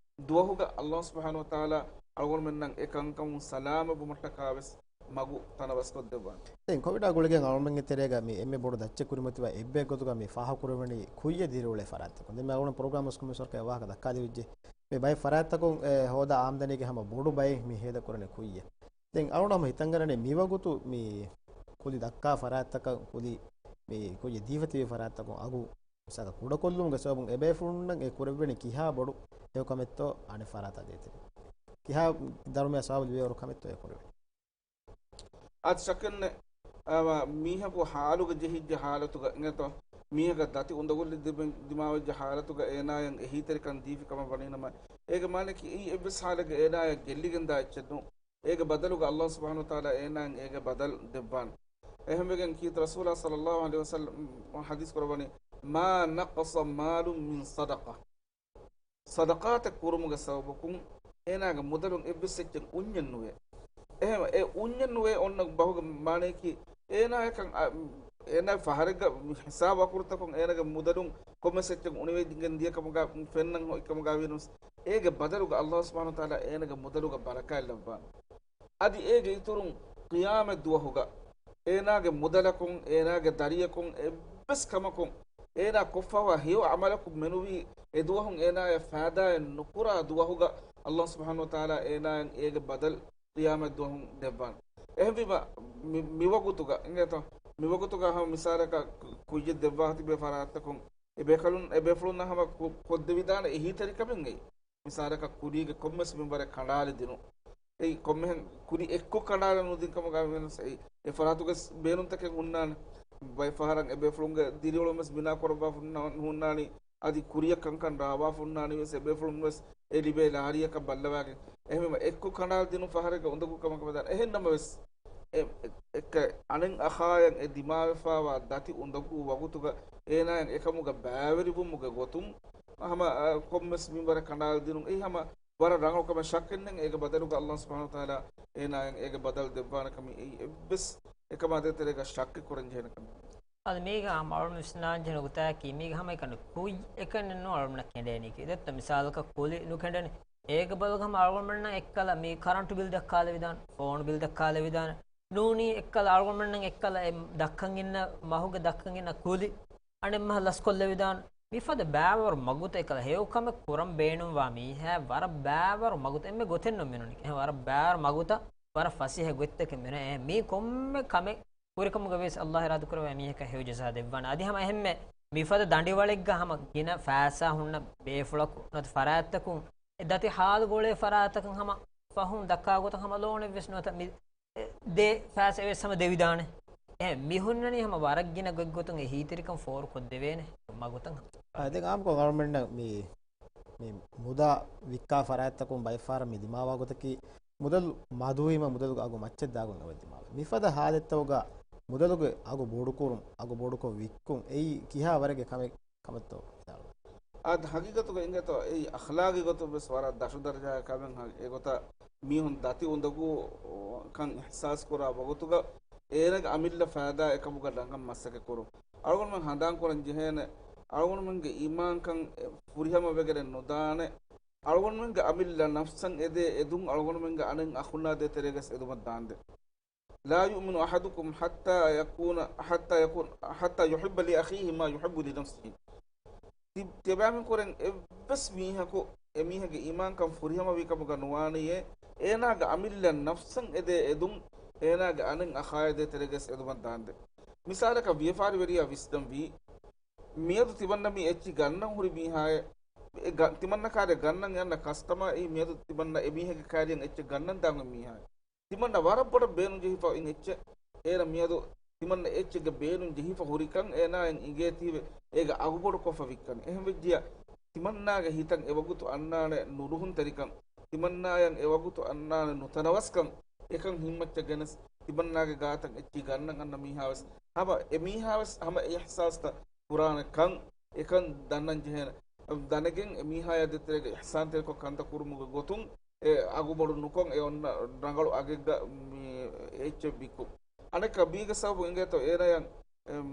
ދުވަހުގަ އައްލާހު ސުބްޙާނަހު ވަތަޢާލާ އަޅުގަނޑުމެންނަށް އެ ކަންކަމުން ސަލާމަތްވުމަށްޓަކާވެސް މަގު ތަނަވަސްކޮށްދެއްވާނެ. ދެން ކޮވިޑާ ގުޅިގެން އަޅުގަނޑުމެންގެ ތެރޭގަ މި އެންމެ ބޮޑު ދައްޗެއް ކުރިމަތިވާ އެއްބައެއް ގޮތުގަ މި ފާހަގަކުރެވެނީ ކުއްޔަށް ދިރިއުޅޭ ފަރާތްތަކުން. ދެން މި އަޅުގަނޑު ޕްރޮގްރާމް ވެސް ކޮންމެސް ވަރަކަށް ވާހަކަ ދައްކާލެވިއްޖެ. މި ބައެއް ފަރާތްތަކުން އެ ހޯދާ އާމްދަނީގެ ހަމަ ބޮޑު ބައެއް މި ހޭދަކުރަނީ ކުއްޔަށް. ދެން އަޅުގަނޑު ހަމަ ހިތަށް ގަންނަނީ މިވަގުތު މި ކުލި ދައްކާ ފަރާތްތަކަށް ކުލި މި ކުއްޔަށް ދީފަ ތިބި ފަރާތްތަކުން އަގު ސަގަ ކުޑަކޮށްލުމުގެ ސަބަބުން އެބޭފުޅުންނަށް އެ ކުރެވެނީ ކިހާ ބޮޑު ހެޔޮކަމެއްތޯ އަނެއް ފަރާތާ ދޭތެރޭ. ކިހާ ދަރުމަޔާ ސަވާބު ލިބޭވަރު ކަމެއްތޯ އެ ކުރެވެނީ. އަދި ޝައްކެއްނެތް، އަ، މީހަކު ހާލުގަ ޖެހިއްޖެ ހާލަތުގަ އިނގޭތޯ، މީހަކަށް ދަތި އުނދަގުލެއް ދިމާވެއްޖެ ހާލަތުގަ އޭނާޔަށް އެހީތެރިކަން ދީފި ކަމަށް ވަނީނަމަ، އޭގެ މާނައަކީ އެއީ އެއްވެސް ހާލެއްގަ އޭނާޔަށް ގެއްލިގެންދާ އެއްޗެއް ނޫން. އޭގެ ބަދަލުގަ އައްލާހު ސުބްޙާނަހު ވަތަޢާލާ އޭނާއަށް އޭގެ ބަދަލު ދެއްވާނެ. އެހެންވެގެން ކީރިތި ރަސޫލާ ޞައްލައްލާހު ޢަލައިހި ވަސައްލަމަ ޙަދީޘް ކުރައްވަނީ، "ما نقص مال من صدقة." ޞަދަޤާތެއް ކުރުމުގެ ސަބަބަކުން އޭނާގެ މުދަލުން އެއްވެސް އެއްޗެއް އުންޏެއް ނުވޭ. އެހެން އެ އުންޏެއް ނުވޭ އޮންނަ ބަހުގެ މާނައަކީ، އޭނާޔަކަށް އަ، އޭނާ ފަހަރެއްގަ ހިސާބު އަކުރުތަކުން އޭނާގެ މުދަލުން ކޮންމެސް އެއްޗެއް އުނިވެގެން ދިޔަ ކަމުގަ ފެންނަން ހޮއި ކަމުގަ ވީނަމަސް، އޭގެ ބަދަލުގަ އައްލާހު ސުބްޙާނަހު ވަތަޢާލާ އޭނާގެ މުދަލުގަ ބަރަކާތް ލައްވާނެ. އަދި އޭގެ އިތުރުން ޤިޔާމަތް ދުވަހުގަ އޭނާގެ މުދަލަކުން، އޭނާގެ ދަރިޔަކުން، އެއްވެސް ކަމަކުން އޭނާ ކޮށްފަވާ ހެޔޮ ޢަމަލަކުން މެނުވީ އެ ދުވަހުން އޭނާޔަށް ފައިދާއެއް ނުކުރާ ދުވަހުގަ އައްލާހު ސުބްޙާނަހު ވަތަޢާލާ އޭނާޔަށް އޭގެ ބަދަލު ޤިޔާމަތް ދުވަހުން ދެއްވާނެ. އެހެންވީމަ، މި، މިވަގުތުގަ، އިނގޭތޯ، މިވަގުތުގަ ހަމަ މިސާލަކަށް ކު، ކުއްޔަށް ދެއްވާ ތިބޭ ފަރާތްތަކުން އެ ބޭކަލުން، އެ ބޭފުޅުންނަށް ހަމަ ކު، ކޮށްދެވިދާނެ އެހީތެރިކަމެއް އެއީ. މިސާލަކަށް ކުރީގެ ކޮންމެސް މިންވަރެއް ކަނޑާލި ދިނުން. އެއީ ކޮންމެހެން ކުރި އެއްކޮށް ކަނޑާލަން ނުދިން ކަމުގަ ވެސް އެއީ. އެ ފަރާތުގެ ބޭނުންތަކެއް ހުންނާނެ. ބައެއް ފަހަރަށް އެ ބޭފުޅުންގެ ދިރިއުޅުން ވެސް ބިނާ ކުރައްވާފަ ހުންނާނީ. އަދި ކުރިއަށް ކަންކަން ރާވާފަ ހުންނާނީ ވެސް އެ ބޭފުޅުން ވެސް އެ ލިބޭ ލާރިއަކަށް ބައްލަވާގެން. އެހެންވީމަ އެއްކޮށް ކަނޑާލަ ދިނުން ފަހަރެއްގަ އުނދަގޫ ކަމަކަށް ވެދާނެ. އެހެން ނަމަވެސް، އެ، އެ، އެ، އަނެއް އަޚާޔަށް އެ ދިމާވެފަވާ ދަތި އުނދަގޫ ވަގުތުގަ އޭނާޔަށް އެކަމުގަ ބައިވެރިވުމުގެ ގޮތުން ހަމަ، އަ، ކޮންމެސް މިންވަރެއް ކަނޑާލަ ދިނުން އެއީ ހަމަ ވަރަށް ރަނގަޅު ކަމެއް. ޝައްކެއް ނެތް އޭގެ ބަދަލުގަ އައްލާހު ސުބްޙާނަހު ވަތަޢާލާ އޭނާޔަށް އޭގެ ބަދަލު ދެއްވާނެ ކަމީ އެއީ އެއްވެސް އެކަމާ ދޭތެރޭގަ ޝައްކެއް ކުރަން ޖެހޭނެ ކަމެއް. އަދި މީގަ ހަމަ އަޅުގަނޑު ވިސްނާން ޖެހޭ ނުކުތާއަކީ، މީގަ ހަމަ އެކަނި ކުއްޔަކަށް ނޫން އަޅުގަނޑަށް ކެނޑޭނީކީ. ދެއްތަ މިސާލަކަށް ކުލި ނުކެނޑެނީ. އޭގެ ބަދަލުގަ ހަމަ އަޅުގަނޑުމެންނަށް އެއްކަލަ މި ކަރަންޓު ބިލް ދައްކާލެވިދާނެ، ފޯނު ބިލް ދައްކާލެވިދާނެ. ނޫނީ އެއްކަލަ އަޅުގަނޑުމެންނަށް އެއްކަލަ އެ ދައްކަން އިންނަ މަހުގެ ދައްކަން އިންނަ ކުލި އަނެއް މަހަށް ލަސްކޮށްލެވިދާނެ. މިފަދަ ބައިވަރު މަގުތައް އެކަލަ ހެޔޮ ކަމެއް ކުރަން ބޭނުންވާ މީހާ ވަރަށް ބައިވަރު މަގުތައް އެންމެ ގޮތެއް ނޫން މިނޫނީ. އެހެން ވަރަށް ބައިވަރު މަގުތައް ވަރަށް ފަސޭހަ ގޮތްތަކެއް މިނޫނީ. އެ މީ ކޮންމެ ކަމެއް ކުރިކަމުގަ ވެސް އައްލާހު އިރާދަކުރެއްވާ މީހަކަށް ހެޔޮ ޖަޒާ ދެއްވާނެ. އަދި ހަމަ އެހެންމެ މިފަދަ ދަނޑިވަޅެއްގަ ހަމަ ގިނަ ފައިސާ ހުންނަ ބޭފުޅަކު ނުވަތަ ފަރާތްތަކުން އެ ދަތި ހާލު ގުޅޭ ފަރާތްތަކުން ހަމަ ފަހުން ދައްކާ ގޮތަށް ހަމަ ލޯނެއް ވެސް ނުވަތަ މި ދޭ ފައިސާ އެވެސް ހަމަ ދެވިދާނެ. އެ މި ހުންނަނީ ހަމަ ވަރަށް ގިނަ ގޮތްގޮތުން އެ ހީތެރިކަން ފޯރުކޮށްދެވޭނެ މަގުތައް ހަމަ. އާ، ދެން އާއްމުކޮށް ގަވަރމެންޓް މި، މި މުދާ ވިއްކާ ފަރާތްތަކުން ބައެއް ފަހަރަށް މި ދިމާވާ ގޮތަކީ، މުދަލު މަދުވީމަ މުދަލުގެ އަގު މައްޗަށް ދާގޮން އެބަ ދިމާވޭ. މިފަދަ ހާލަތްތަކުގަ މުދަލުގެ އަގު ބޮޑުކުރުން، އަގު ބޮޑުކޮށް ވިއްކުން އެއީ ކިހާ ވަރެއްގެ ކަމެއް ކަމަށްތޯ ވިދާޅުވީ؟ އާދެ، ހަގީގަތުގަ އިނގޭތޯ، އެއީ އަޚްލާގީ ގޮތުން ވެސް ވަރަށް ދަށު ދަރަޖާގެ ކަމެއް. ހަ، އެގޮތަށް މީހުން ދަތި އުނދަގޫ ކަން އިޙްސާސް ކުރާ ވަގުތުގަ އޭނަގެ އަމިއްލަ ފައިދާ އެކަމުގަ ރަނގަޅަށް މަސައްކަތް ކުރުން. އަޅުގަނޑުމެން ހަނދާން ކުރަން ޖެހޭނެ، އަޅުގަނޑުމެންގެ އީމާންކަން ފުރިހަމަ ވެގެނެއް ނުދާނެ. އަޅުގަނޑުމެންގެ އަމިއްލަ ނަފްސަށް އެދޭ އެދުން އަޅުގަނޑުމެންގެ އަނެއް އަޚުންނާ ދޭތެރޭގަސް އެދުމަށް ދާންދެން. لا يؤمن أحدكم حتى يكون، حتى يكون، حتى يحب لأخيه ما يحب لنفسه. ތި، ތިބާމެންކުރެން އެއްވެސް މީހަކު އެމީހެއްގެ އީމާންކަން ފުރިހަމަވީ ކަމުގަ ނުވާނެޔޭ، އޭނާގެ އަމިއްލަ ނަފްސަށް އެދޭ އެދުން އޭނާގެ އަނެއް އަޚާޔާ ދޭތެރޭގަސް އެދުމަށް ދާންދެން. މިސާލަކަށް ވިޔަފާރިވެރިޔާ ވިސްނަންވީ، މިއަދު ތިމަންނަ މި އެއްޗި ގަންނަން ހުރި މީހާއެއް، އެ ގަ، ތިމަންނަ ކާރިއަށް ގަންނަން އަންނަ ކަސްޓަމާ އެއީ މިއަދު ތިމަންނަ އެމީހެއްގެ ކާރިއަށް އެއްޗެއް ގަންނަން ދާން ހުރި މީހާއެއް. ތިމަންނަ ވަރަށް ބޮޑަށް ބޭނުން ޖެހިފަ އިން އެއްޗެއް. އޭނަ މިއަދު ތިމަންނަ އެއްޗެއްގެ ބޭނުން ޖެހިފަ ހުރިކަން އޭނާއަށް އިނގޭތީވެ، އޭގެ އަގު ބޮޑުކޮށްފަ ވިއްކަނީ. އެހެން ވެއްޖިޔާ، ތިމަންނާގެ ހިތަށް އެވަގުތު އަންނާނެ ނުރުހުންތެރިކަން، ތިމަންނާއަށް އެވަގުތު އަންނާނެ ނުތަނަވަސްކަން، އެކަން ހިތްމައްޗަށް ގެނެސް، ތިމަންނާގެ ގާތަށް އެއްޗި ގަންނަން އަންނަ މީހާވެސް ހަމަ އެމީހާވެސް ހަމަ އެ އިޙްސާސްތައް ކުރާނެ ކަން އެކަން ދަންނަން ޖެހޭނެ. ދަނެގެން އެމީހާޔާ ދޭތެރޭގަ އިޙްސާންތެރިކޮށް ކަންތައް ކުރުމުގެ ގޮތުން އެ އަގުބޮޑު ނުކޮށް އެ އޮންނަ ރަނގަޅު އަގެއްގަ މި އެއްޗެއް ވިއްކުން. އަނެއްކާ މީގެ ސަބަބު އިނގޭތޯ އޭނަޔަށް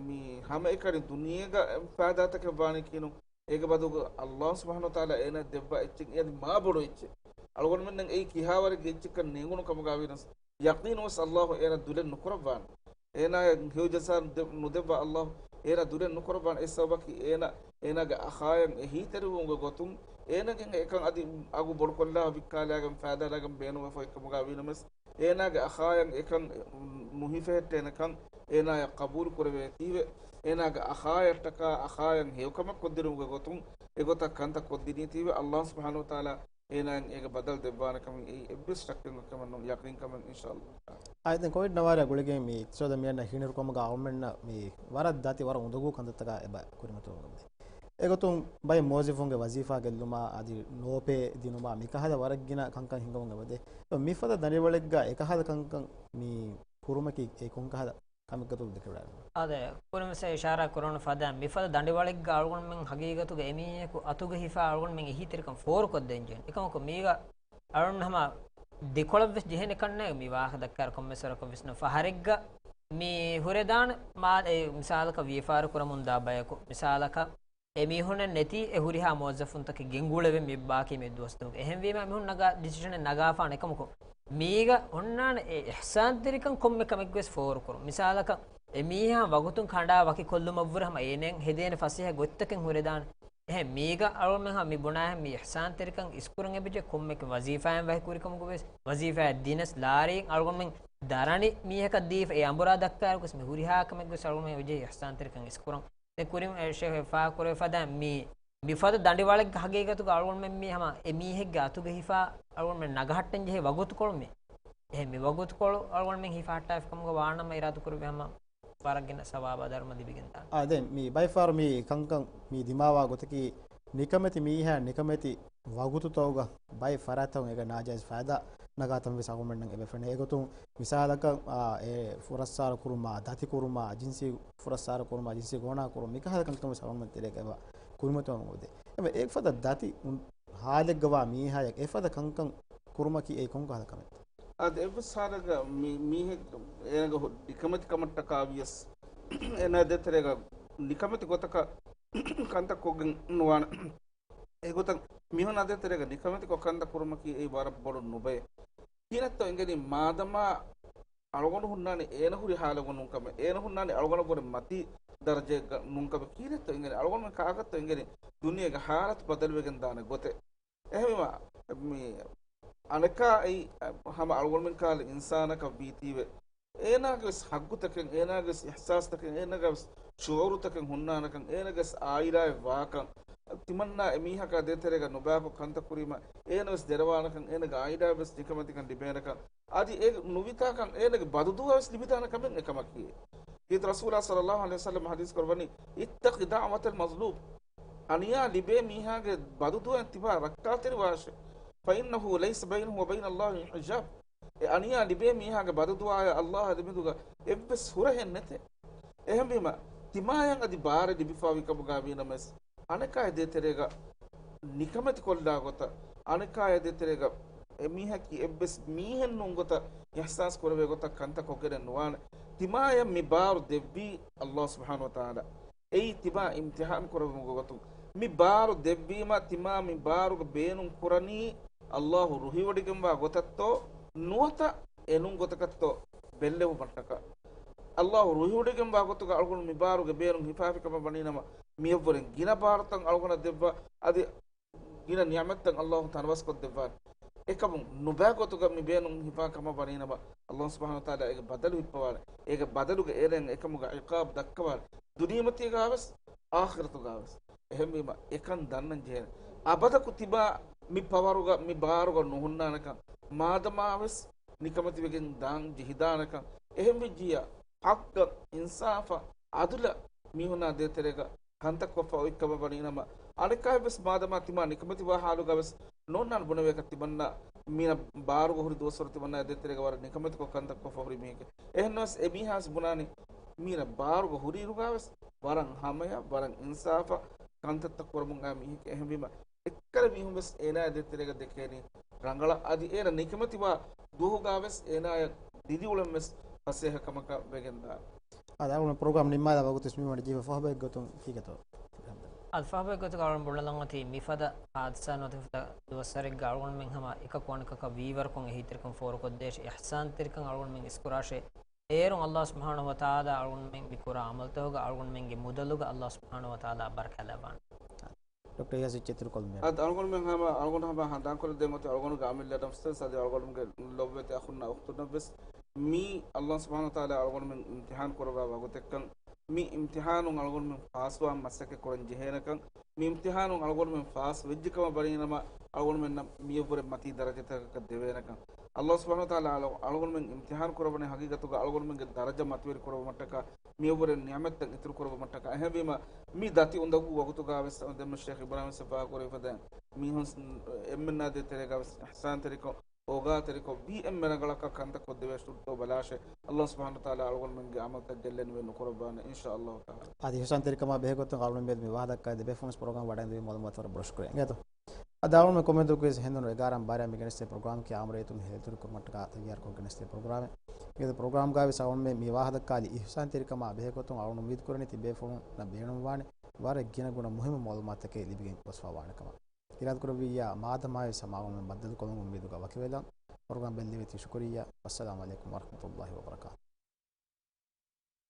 މި ހަމައެކަނި ދުނިޔޭގަ ފައިދާތަކެއް ވާނީކީނު، އޭގެ ބަދުގަ އައްލާހު ސުބްޙާނަހު ވަތަޢާލާ އޭނަ ދެއްވާ އެއްޗެއް އެއަދި މާ ބޮޑު އެއްޗެއް. އަޅުގަނޑުމެންނަށް އެއީ ކިހާވަރެއްގެ އެއްޗެއްކަން ނޭނގުނު ކަމުގަ ވީނަސް، ޔަޤީނުވެސް އައްލާހު އޭނަ ދުލެއް ނުކުރައްވާނެ. އޭނާޔަށް ހެޔޮ ޖަޒާ ނުދެ، ނުދެއްވާ އައްލާހު އޭނަ ދުލެއް ނުކުރައްވާނެ. އެއް ސަބަބަކީ އޭނަ، އޭނާގެ އަޚާޔަށް އެހީތެރިވުމުގެ ގޮތުން އޭނަގެ އެކަން އަދި އަގު ބޮޑުކޮށްލާ ވިއްކާލާގެން ފައިދާލާގެން ބޭނުންވެފަ އޮތްކަމުގަ ވީނަމަސް، އޭނާގެ އަޚާޔަށް އެކަން ނުހިފެހެއްޓޭނެކަން އޭނާޔަށް ޤަބޫލު ކުރެވޭތީވެ، އޭނާގެ އަޚާޔަށްޓަކާ އަޚާޔަށް ހެޔޮކަމެއް ކޮށްދިނުމުގެ ގޮތުން އެގޮތަށް ކަންތައް ކޮށްދިނީތީވެ، އައްލާހު ސުބްޙާނަހު ވަތަޢާލާ އޭނާއަށް އޭގެ ބަދަލު ދެއްވާނެ ކަމަށް އެއީ އެއްވެސް ޝައްކެއް ނެތް ކަމެއް ނޫން، ޔަޤީން ކަމެއް އިންޝާﷲ. އާދެ، ދެން ކޮވިޑް ނަވާރަ ގުޅިގެން މި އިޤްތިޞާދަށް މިއަންނަ ހީނުރުކަމުގަ އަޅުގަނޑުމެންނަށް މި ވަރަށް ދަތި ވަރަށް އުނދަގޫ ކަންތައްތަކާ އެބަ ކުރިމަތިވަމުން އެބަދޭ. އެގޮތުން ބައެއް މުވައްޒަފުންގެ ވަޒީފާ ގެއްލުމާ އަދި ނޯޕޭ ދިނުމާ މިކަހަލަ ވަރަށް ގިނަ ކަންކަން ހިނގަމުން އެބަދޭ. މިފަދަ ދަނޑިވަޅެއްގަ އެކަހަލަ ކަންކަން މި ކުރުމަކީ އެ ކޮންކަހަލަ ކަމެއްގަތޯ ދެކެވަޑައިގަންނަވާ. އާދެ، ކުރިންވެސް އިޝާރާތް ކުރެވުނު ފަދައިން މިފަދަ ދަނޑިވަޅެއްގަ އަޅުގަނޑުމެން ހަގީގަތުގަ އެމީހަކު އަތުގަ ހިފާ އަޅުގަނޑުމެން އެހީތެރިކަން ފޯރުކޮށްދޭން ޖެހޭނެ. އެކަމަކު މީގަ އަޅުން ހަމަ ދެކޮޅަށްވެސް ޖެހޭނެ ކަންނޭ މި ވާހަކަ ދައްކާއިރު ކޮންމެސް ވަރަކަށް ވިސްނަ ފަހަރެއްގަ މި ހުރެދާނެ މާ-، އެ މިސާލަކަށް ވިޔަފާރި ކުރަމުން ދާ ބަޔަކު، މިސާލަކަށް އެ މީހުންނެއް ނެތީ އެ ހުރިހާ މުވައްޒަފުންތަކެއް ގެންގުޅެވެން މި ބާކީ މި ދުވަސްތަކުގެ. އެހެންވީމަ މީހުން ނަގާ ޑިސިޝަނެއް ނަގާފާނެ ކަމަކު، މީގަ އޮންނާނެ އެ އިޙްސާންތެރިކަން ކޮންމެ ކަމެއްވެސް ފޯރުކުރުން. މިސާލަކަށް އެ މީހާ ވަގުތުން ކަނޑާ ވަކިކޮށްލުމަށްވުރެ ހަމަ އޭނައަށް ހެދޭނެ ފަސޭހަ ގޮތްތަކެއް ހުރެދާނެ. އެހެން މީގަ އަޅުގަނޑުމެން ހަމަ މި ބުނާހެން މި އިޙްސާންތެރިކަން އިސްކުރަން އެބަޖެ ކޮންމެ ވަޒީފާއެއް ވަކިކުރިކަމުގަވެސް، ވަޒީފާއެއް ދިނަސް ލާރީން އަޅުގަނޑުމެން ދަރަނި މީހަކަށް ދީފަ އެ އަނބުރާ ދައްކާއިރުވެސް މި ހުރިހާ ކަމެއްވެސް އަޅުގަނޑުމެން އެބަޖެހޭ އިޙްސާންތެރިކަން އިސްކުރަން. ދެން ކުރިން އެ ޝޭޚް ފާހަގަކުރެވިފަދަ މި، މިފަދަ ދަނޑިވަޅެއްގަ ހަގީގަތުގަ އަޅުގަނޑުމެން މީ ހަމަ އެ މީހެއްގެ އަތުގަ ހިފާ އަޅުގަނޑުމެން ނަގަހައްޓަން ޖެހޭ ވަގުތުކޮޅު މީ. އެހެން މި ވަގުތުކޮޅު އަޅުގަނޑުމެން ހިފަހައްޓާފިކަމުގަ ވާނަމަ އިރާދަކުރެއްވި ހަމަ ވަރަށް ގިނަ ސަވާބާ ދަރުމަ ލިބިގެންދާނެ. އާ، ދެން މި ބައެއްފަހަރު މި ކަންކަން މި ދިމާވާ ގޮތަކީ، ނިކަމެތި މީހާ ނިކަމެތި ވަގުތުތަކުގަ ބައެއް ފަރާތްތަކުން އޭގަ ނާޖާއިޒް ފައިދާ ނަގާ ތަންވެސް އަޅުގަނޑުމެންނަށް އެބަ ފެނޭ. އެގޮތުން މިސާލަކަށް، އާ، އެ ފުރައްސާރަ ކުރުމާ، ދަތި ކުރުމާ، ޖިންސީ ފުރައްސާރަ ކުރުމާ، ޖިންސީ ގޯނާ ކުރުން، މިކަހަލަ ކަންކަން ވެސް އަޅުގަނޑުމެން ތެރޭގަ އެބަ ކުރިމަތިވަމުން އެބަ އެފަދަ ދަތި ހާލެއްގަވާ މީހާޔަށް އެފަދަ ކަންކަން ކުރުމަކީ އެއީ ކޮންކަހަލަ ކަމެއްތަ؟ އަދި އެއްވެސް ހާލެއްގަ މި-، މީހެއް އޭނަގެ ހު-، ނިކަމެތި ކަމަށްޓަކާ ވިޔަސް، އޭނާ ދޭތެރޭގަ ނިކަމެތި ގޮތަކަށް ކަންތައް ކޮށްގެން ނުވާނެ. އެގޮތަށް މީހުންނާ ދޭތެރޭގަ ނިކަމެތިކޮށް ކަންތައް ކުރުމަކީ އެއީ ވަރަށް ބޮޑު ނުބައެއް. ކިހިނެއްތޯ އިނގެނީ، މާދަމާ އަޅުގަނޑު ހުންނާނީ އޭނަ ހުރި ހާލެއްގަ ނޫންކަމެއް، އޭނަ ހުންނާނީ އަޅުގަނޑަށްވުރެ މަތީ ދަރަޖައެއްގަ ނޫންކަމެއް، ކިހިނެއްތޯ އިނގެނީ، އަޅުގަނޑުމެން ކާކަށްތޯ އިނގެނީ ދުނިޔޭގެ ހާލަތު ބަދަލުވެގެން ދާނެ ގޮތެއް. އެހެންވީމަ، މި އަނެކާ އެއީ ހަމަ އަޅުގަނޑުމެން ކަހަލަ އިންސާނަކަށް ވީތީވެ، އޭނާގެވެސް ހައްގުތަކެއް، އޭނާގެވެސް އިޙްސާސްތަކެއް، އޭނާގެވެސް ޝުޢޫރުތަކެއް ހުންނާނެކަން، އޭނާގެވެސް ޢާއިލާއެއް ވާކަން، ތިމަންނާ އެ މީހަކާ ދޭތެރޭގަ ނުބައިކޮށް ކަންތައް ކުރީމަ، އޭނަވެސް ދެރަވާނެކަން، އޭނާގެ ޢާއިލާއަށްވެސް ނިކަމެތިކަން ލިބޭނެކަން، އަދި އެ ނުވިތާކަން އޭނަގެ ބަދުދުޢާވެސް ލިބިދާނެ ކަމެއް އެކަމަކީ. ކީރިތި ރަސޫލާ ޞައްލައްލާހު ޢަލައިހި ވަސައްލަމަ ޙަދީޘް ކުރައްވަނީ، اتق دعوة المظلوم. އަނިޔާ ލިބޭ މީހާގެ ބަދުދުޢައިން ތިބާ ރައްކާތެރިވާށޭ. فإنه ليس بينه وبين الله حجاب. އެ އަނިޔާ ލިބޭ މީހާގެ ބަދުދުޢާއާ ﷲ އާ ދެމެދުގަ އެއްވެސް ހުރަހެއް ނެތޭ. އެހެންވީމަ، ތިމާޔަށް އަދި ބާރެއް ލިބިފާވި ކަމުގަ ވީނަމަވެސް، އަނެކާ ދޭތެރޭގަ ނިކަމެތި ކޮށްލާ ގޮތަށް، އަނެކާ ދޭތެރޭގަ އެ މީހަކީ އެއްވެސް މީހެއް ނޫން ގޮތަށް އިޙްސާސް ކުރެވޭ ގޮތަށް ކަންތައް ކޮށްގެނެއް ނުވާނެ. ތިމާޔަށް މި ބާރު ދެއްވީ ﷲ ސުބްޙާނަހޫ ވަތަޢާލާ. އެއީ ތިމާ އިމްތިޙާން ކުރެވުމުގެ ގޮތުން. މި ބާރު ދެއްވީމަ، ތިމާ މި ބާރުގެ ބޭނުން ކުރަނީ ﷲ ރުހިވޮޑިގެންވާ ގޮތަށްތޯ، ނުވަތަ އެނޫން ގޮތަކަށްތޯ ބެއްލެވުމަށްޓަކާ. ﷲ ރުހިވޮޑިގެންވާ ގޮތުގަ އަޅުގަނޑު މި ބާރުގެ ބޭނުން ހިފާފި ކަމަށް ވަނީނަމަ، މިއަށްވުރެން ގިނަ ބާރުތައް އަޅުގަނޑަށް ދެއްވާ، އަދި ގިނަ ނިޢުމަތްތައް ﷲ ތަނަވަސްކޮށްދެއްވާނެ. އެކަމުން ނުބައި ގޮތުގަ މި ބޭނުން ހިފާ ކަމަށް ވަނީނަމަ، ﷲ ސުބްޙާނަހޫ ވަތަޢާލާ އޭގެ ބަދަލު ހިއްޕަވާނެ. އޭގެ ބަދަލުގަ އޭރެން އެކަމުގެ ޢިޤާބު ދައްކަވާނެ. ދުނިޔެމަތީގަވެސް، އާޚިރަތުގަވެސް. އެހެންވީމަ، އެކަން ދަންނަން ޖެހޭނެ. އަބަދަކު ތިބާ މި ޕަވަރުގަ، މި ބާރުގަ ނުހުންނާނެކަން، މާދަމާވެސް ނިކަމެތިވެގެން ދާން ޖެހިދާނެކަން. އެހެންވެއްޖިއްޔާ، ޙައްޤަށް، އިންސާފަށް، ޢަދުލަށް މީހުންނާ ދޭތެރޭގަ ކަންތައް ކޮށްފަ އޮތްކަމަށް ވަނީނަމަ، އަނެއްކާވެސް މާދަމާ ތިމާ ނިކަމެތިވާ ޙާލުގަވެސް ނޯންނާން ބުނެވޭކަށް ތިމަންނަ މީނަ ބާރުގަ ހުރި ދުވަސްވަރު ތިމަންނާ ދޭތެރޭގަ ވަރަށް ނިކަމެތިކޮށް ކަންތައް ކޮށްފަ ހުރި މީހެކޭ. އެހެންނަމަވެސް އެ މީހާވެސް ބުނާނީ މީނަ ބާރުގަ ހުރިއިރުގަވެސް ވަރަށް ހަމަޔަށް، ވަރަށް އިންސާފަށް ކަންތައްތައް ކުރަމުން އައި މީހެކޭ. އެހެންވީމަ، އެއްކަލަ މީހުންވެސް އޭނާ ދޭތެރޭގަ ދެކޭނީ ރަނގަޅަށް. އަދި އޭނަ ނިކަމެތިވާ ދުވަހުގަވެސް އޭނާޔަށް ދިރިއުޅެންވެސް ފަސޭހަ ކަމަކަށް ވެގެންދާނެ. އަދި އަޅުގަނޑު ޕްރޮގްރާމް ނިންމާލާ ވަގުތުވެސް މި ވަނީ ޖީބަ ފަހުބައެއް ގޮތުން ކީކޭތޯ؟ އަދި ފަހުބައެއް ގޮތުގަ އަޅުގަނޑު ބުނެލަން އޮތީ މިފަދަ ހާދިސާ ނުވަތަ މިފަދަ ދުވަސްވަރެއްގަ އަޅުގަނޑުމެން ހަމަ އެކަކު އަނެކަކަށް ވީވަރުކަން އެހީތެރިކަން ފޯރުކޮށްދޭށޭ، އިޙްސާންތެރިކަން އަޅުގަނޑުމެން އިސްކުރާށޭ. އޭރުން ﷲ ސުބްޙާނަހޫ ވަތަޢާލާ އަޅުގަނޑުމެން މި ކުރާ ޢަމަލުތަކުގަ އަޅުގަނޑުމެންގެ މުދަލުގަ ﷲ ސުބްޙާނަހޫ ވަތަޢާލާ ބަރަކާތް ލައްވާނެ. ޑޮކްޓަރ އިޔާސް އިއްޗެއް އިތުރުކޮށްލުމެއް. އަދި އަޅުގަނޑުމެން ހަމަ، އަޅުގަނޑު ހަމަ ހަނދާންކޮށްދޭން އޮތީ އަޅުގަނޑުގެ އަމިއްލައަށްވެސް އަދި އަޅުގަނޑުގެ ލޮބުވެތި އަޚުންނާ އުޚްތުންނަށްވެސް މީ ﷲ ސުބްޙާނަހޫ ވަތަޢާލާ އަޅުގަނޑުމެން އިމްތިޙާން ކުރައްވާ ވަގުތެއްކަން، މި އިމްތިޙާނުން އަޅުގަނޑުމެން ފާސްވާން މަސައްކަތް ކުރަން ޖެހޭނެކަން، މި އިމްތިޙާނުން އަޅުގަނޑުމެން ފާސް ވެއްޖެ ކަމަށް ވަނީނަމަ، އަޅުގަނޑުމެންނަށް މިއަށްވުރެ މަތީ ދަރަޖަތަކަކަށް ދެވޭނެކަން. ﷲ ސުބްޙާނަހޫ ވަތަޢާލާ އަޅު-، އަޅުގަނޑުމެން އިމްތިޙާން ކުރައްވަނީ ހަގީގަތުގަ އަޅުގަނޑުމެންގެ ދަރަޖަ މަތިވެރި ކުރެއްވުމަށްޓަކާ، މިއަށްވުރެ ނިޢުމަތްތައް އިތުރު ކުރެއްވުމަށްޓަކާ. އެހެންވީމަ، މި ދަތި އުނދަގޫ ވަގުތުގަވެސް ދެންމެ ޝޭޚް އިބްރާހީމް ވެސް ފާހަގަކުރެވިފަދައިން މީހުން އެންމެންނާ ދޭތެރޭގަވެސް އިޙްސާންތެރިކޮށް، އޯގާތެރިކޮށް، ވީ އެންމެ ރަނގަޅަކަށް ކަންތައް ކޮށްދެވޭށޭ. ބަލާށޭ، ﷲ ސުބްޙާނަހޫ ވަތަޢާލާ އަޅުގަނޑުމެންގެ ޢަމަލުތައް ގެއްލެނިވެ ނުކުރައްވާނެ، އިންޝާﷲ ތަޢާލާ. އަދި އިޙްސާންތެރިކަމާ ބެހޭގޮތުން އަޅުގަނޑުމެން މި ވާހަކަ ދައްކާ ދެބޭފުޅުންވެސް ޕްރޮގްރާމް ވަޑައިގެންދެވީ މަޢުލޫމާތު ވަރަށް ބޮޑަށް ޝުކުރިއްޔާ. އަދި އަޅުގަނޑުމެން ކޮމެންޓު ކުއިޒް ހެނދުނު އެގާރަ ބާރަ މި ގެނެސްދޭ ޕްރޮގްރާމަކީ އާއްމު ރައްޔިތުން ހެޔޮ ދިރިއުޅުމަށްޓަކާ ތައްޔާރުކޮށް ގެނެސްދޭ ޕްރޮގްރާމެއް. މިއަދު ޕްރޮގްރާމްގައިވެސް އަޅުގަނޑުމެން މި ވާހަކަދައްކާލި އިޙްސާންތެރިކަމާ ބެހޭގޮތުން އަޅުގަނޑު އުއްމީދުކުރަނީ ތިބޭފުޅުންނަށް ބޭނުންވާނެ ވަރަށް ގިނަގުނަ މުހިއްމު މަޢުލޫމާތުތަކެއް ލިބިގެން ގޮސްފަވާނެ ކަމަށް. އިރާދަކުރެއްވިއްޔާ މާދަމާވެސް ހަމަ އަޅުގަނޑުމެން ބައްދަލުކޮށްލުމުގެ އުއްމީދުގަ ވަކިވެލަން. ޕްރޮގްރާމް ބެއްލެވޭތީ ޝުކުރިއްޔާ. ވައްސަލާމު ޢަލައިކުމް ވަރަޙްމަތުﷲި ވަބަރަކާތުހު.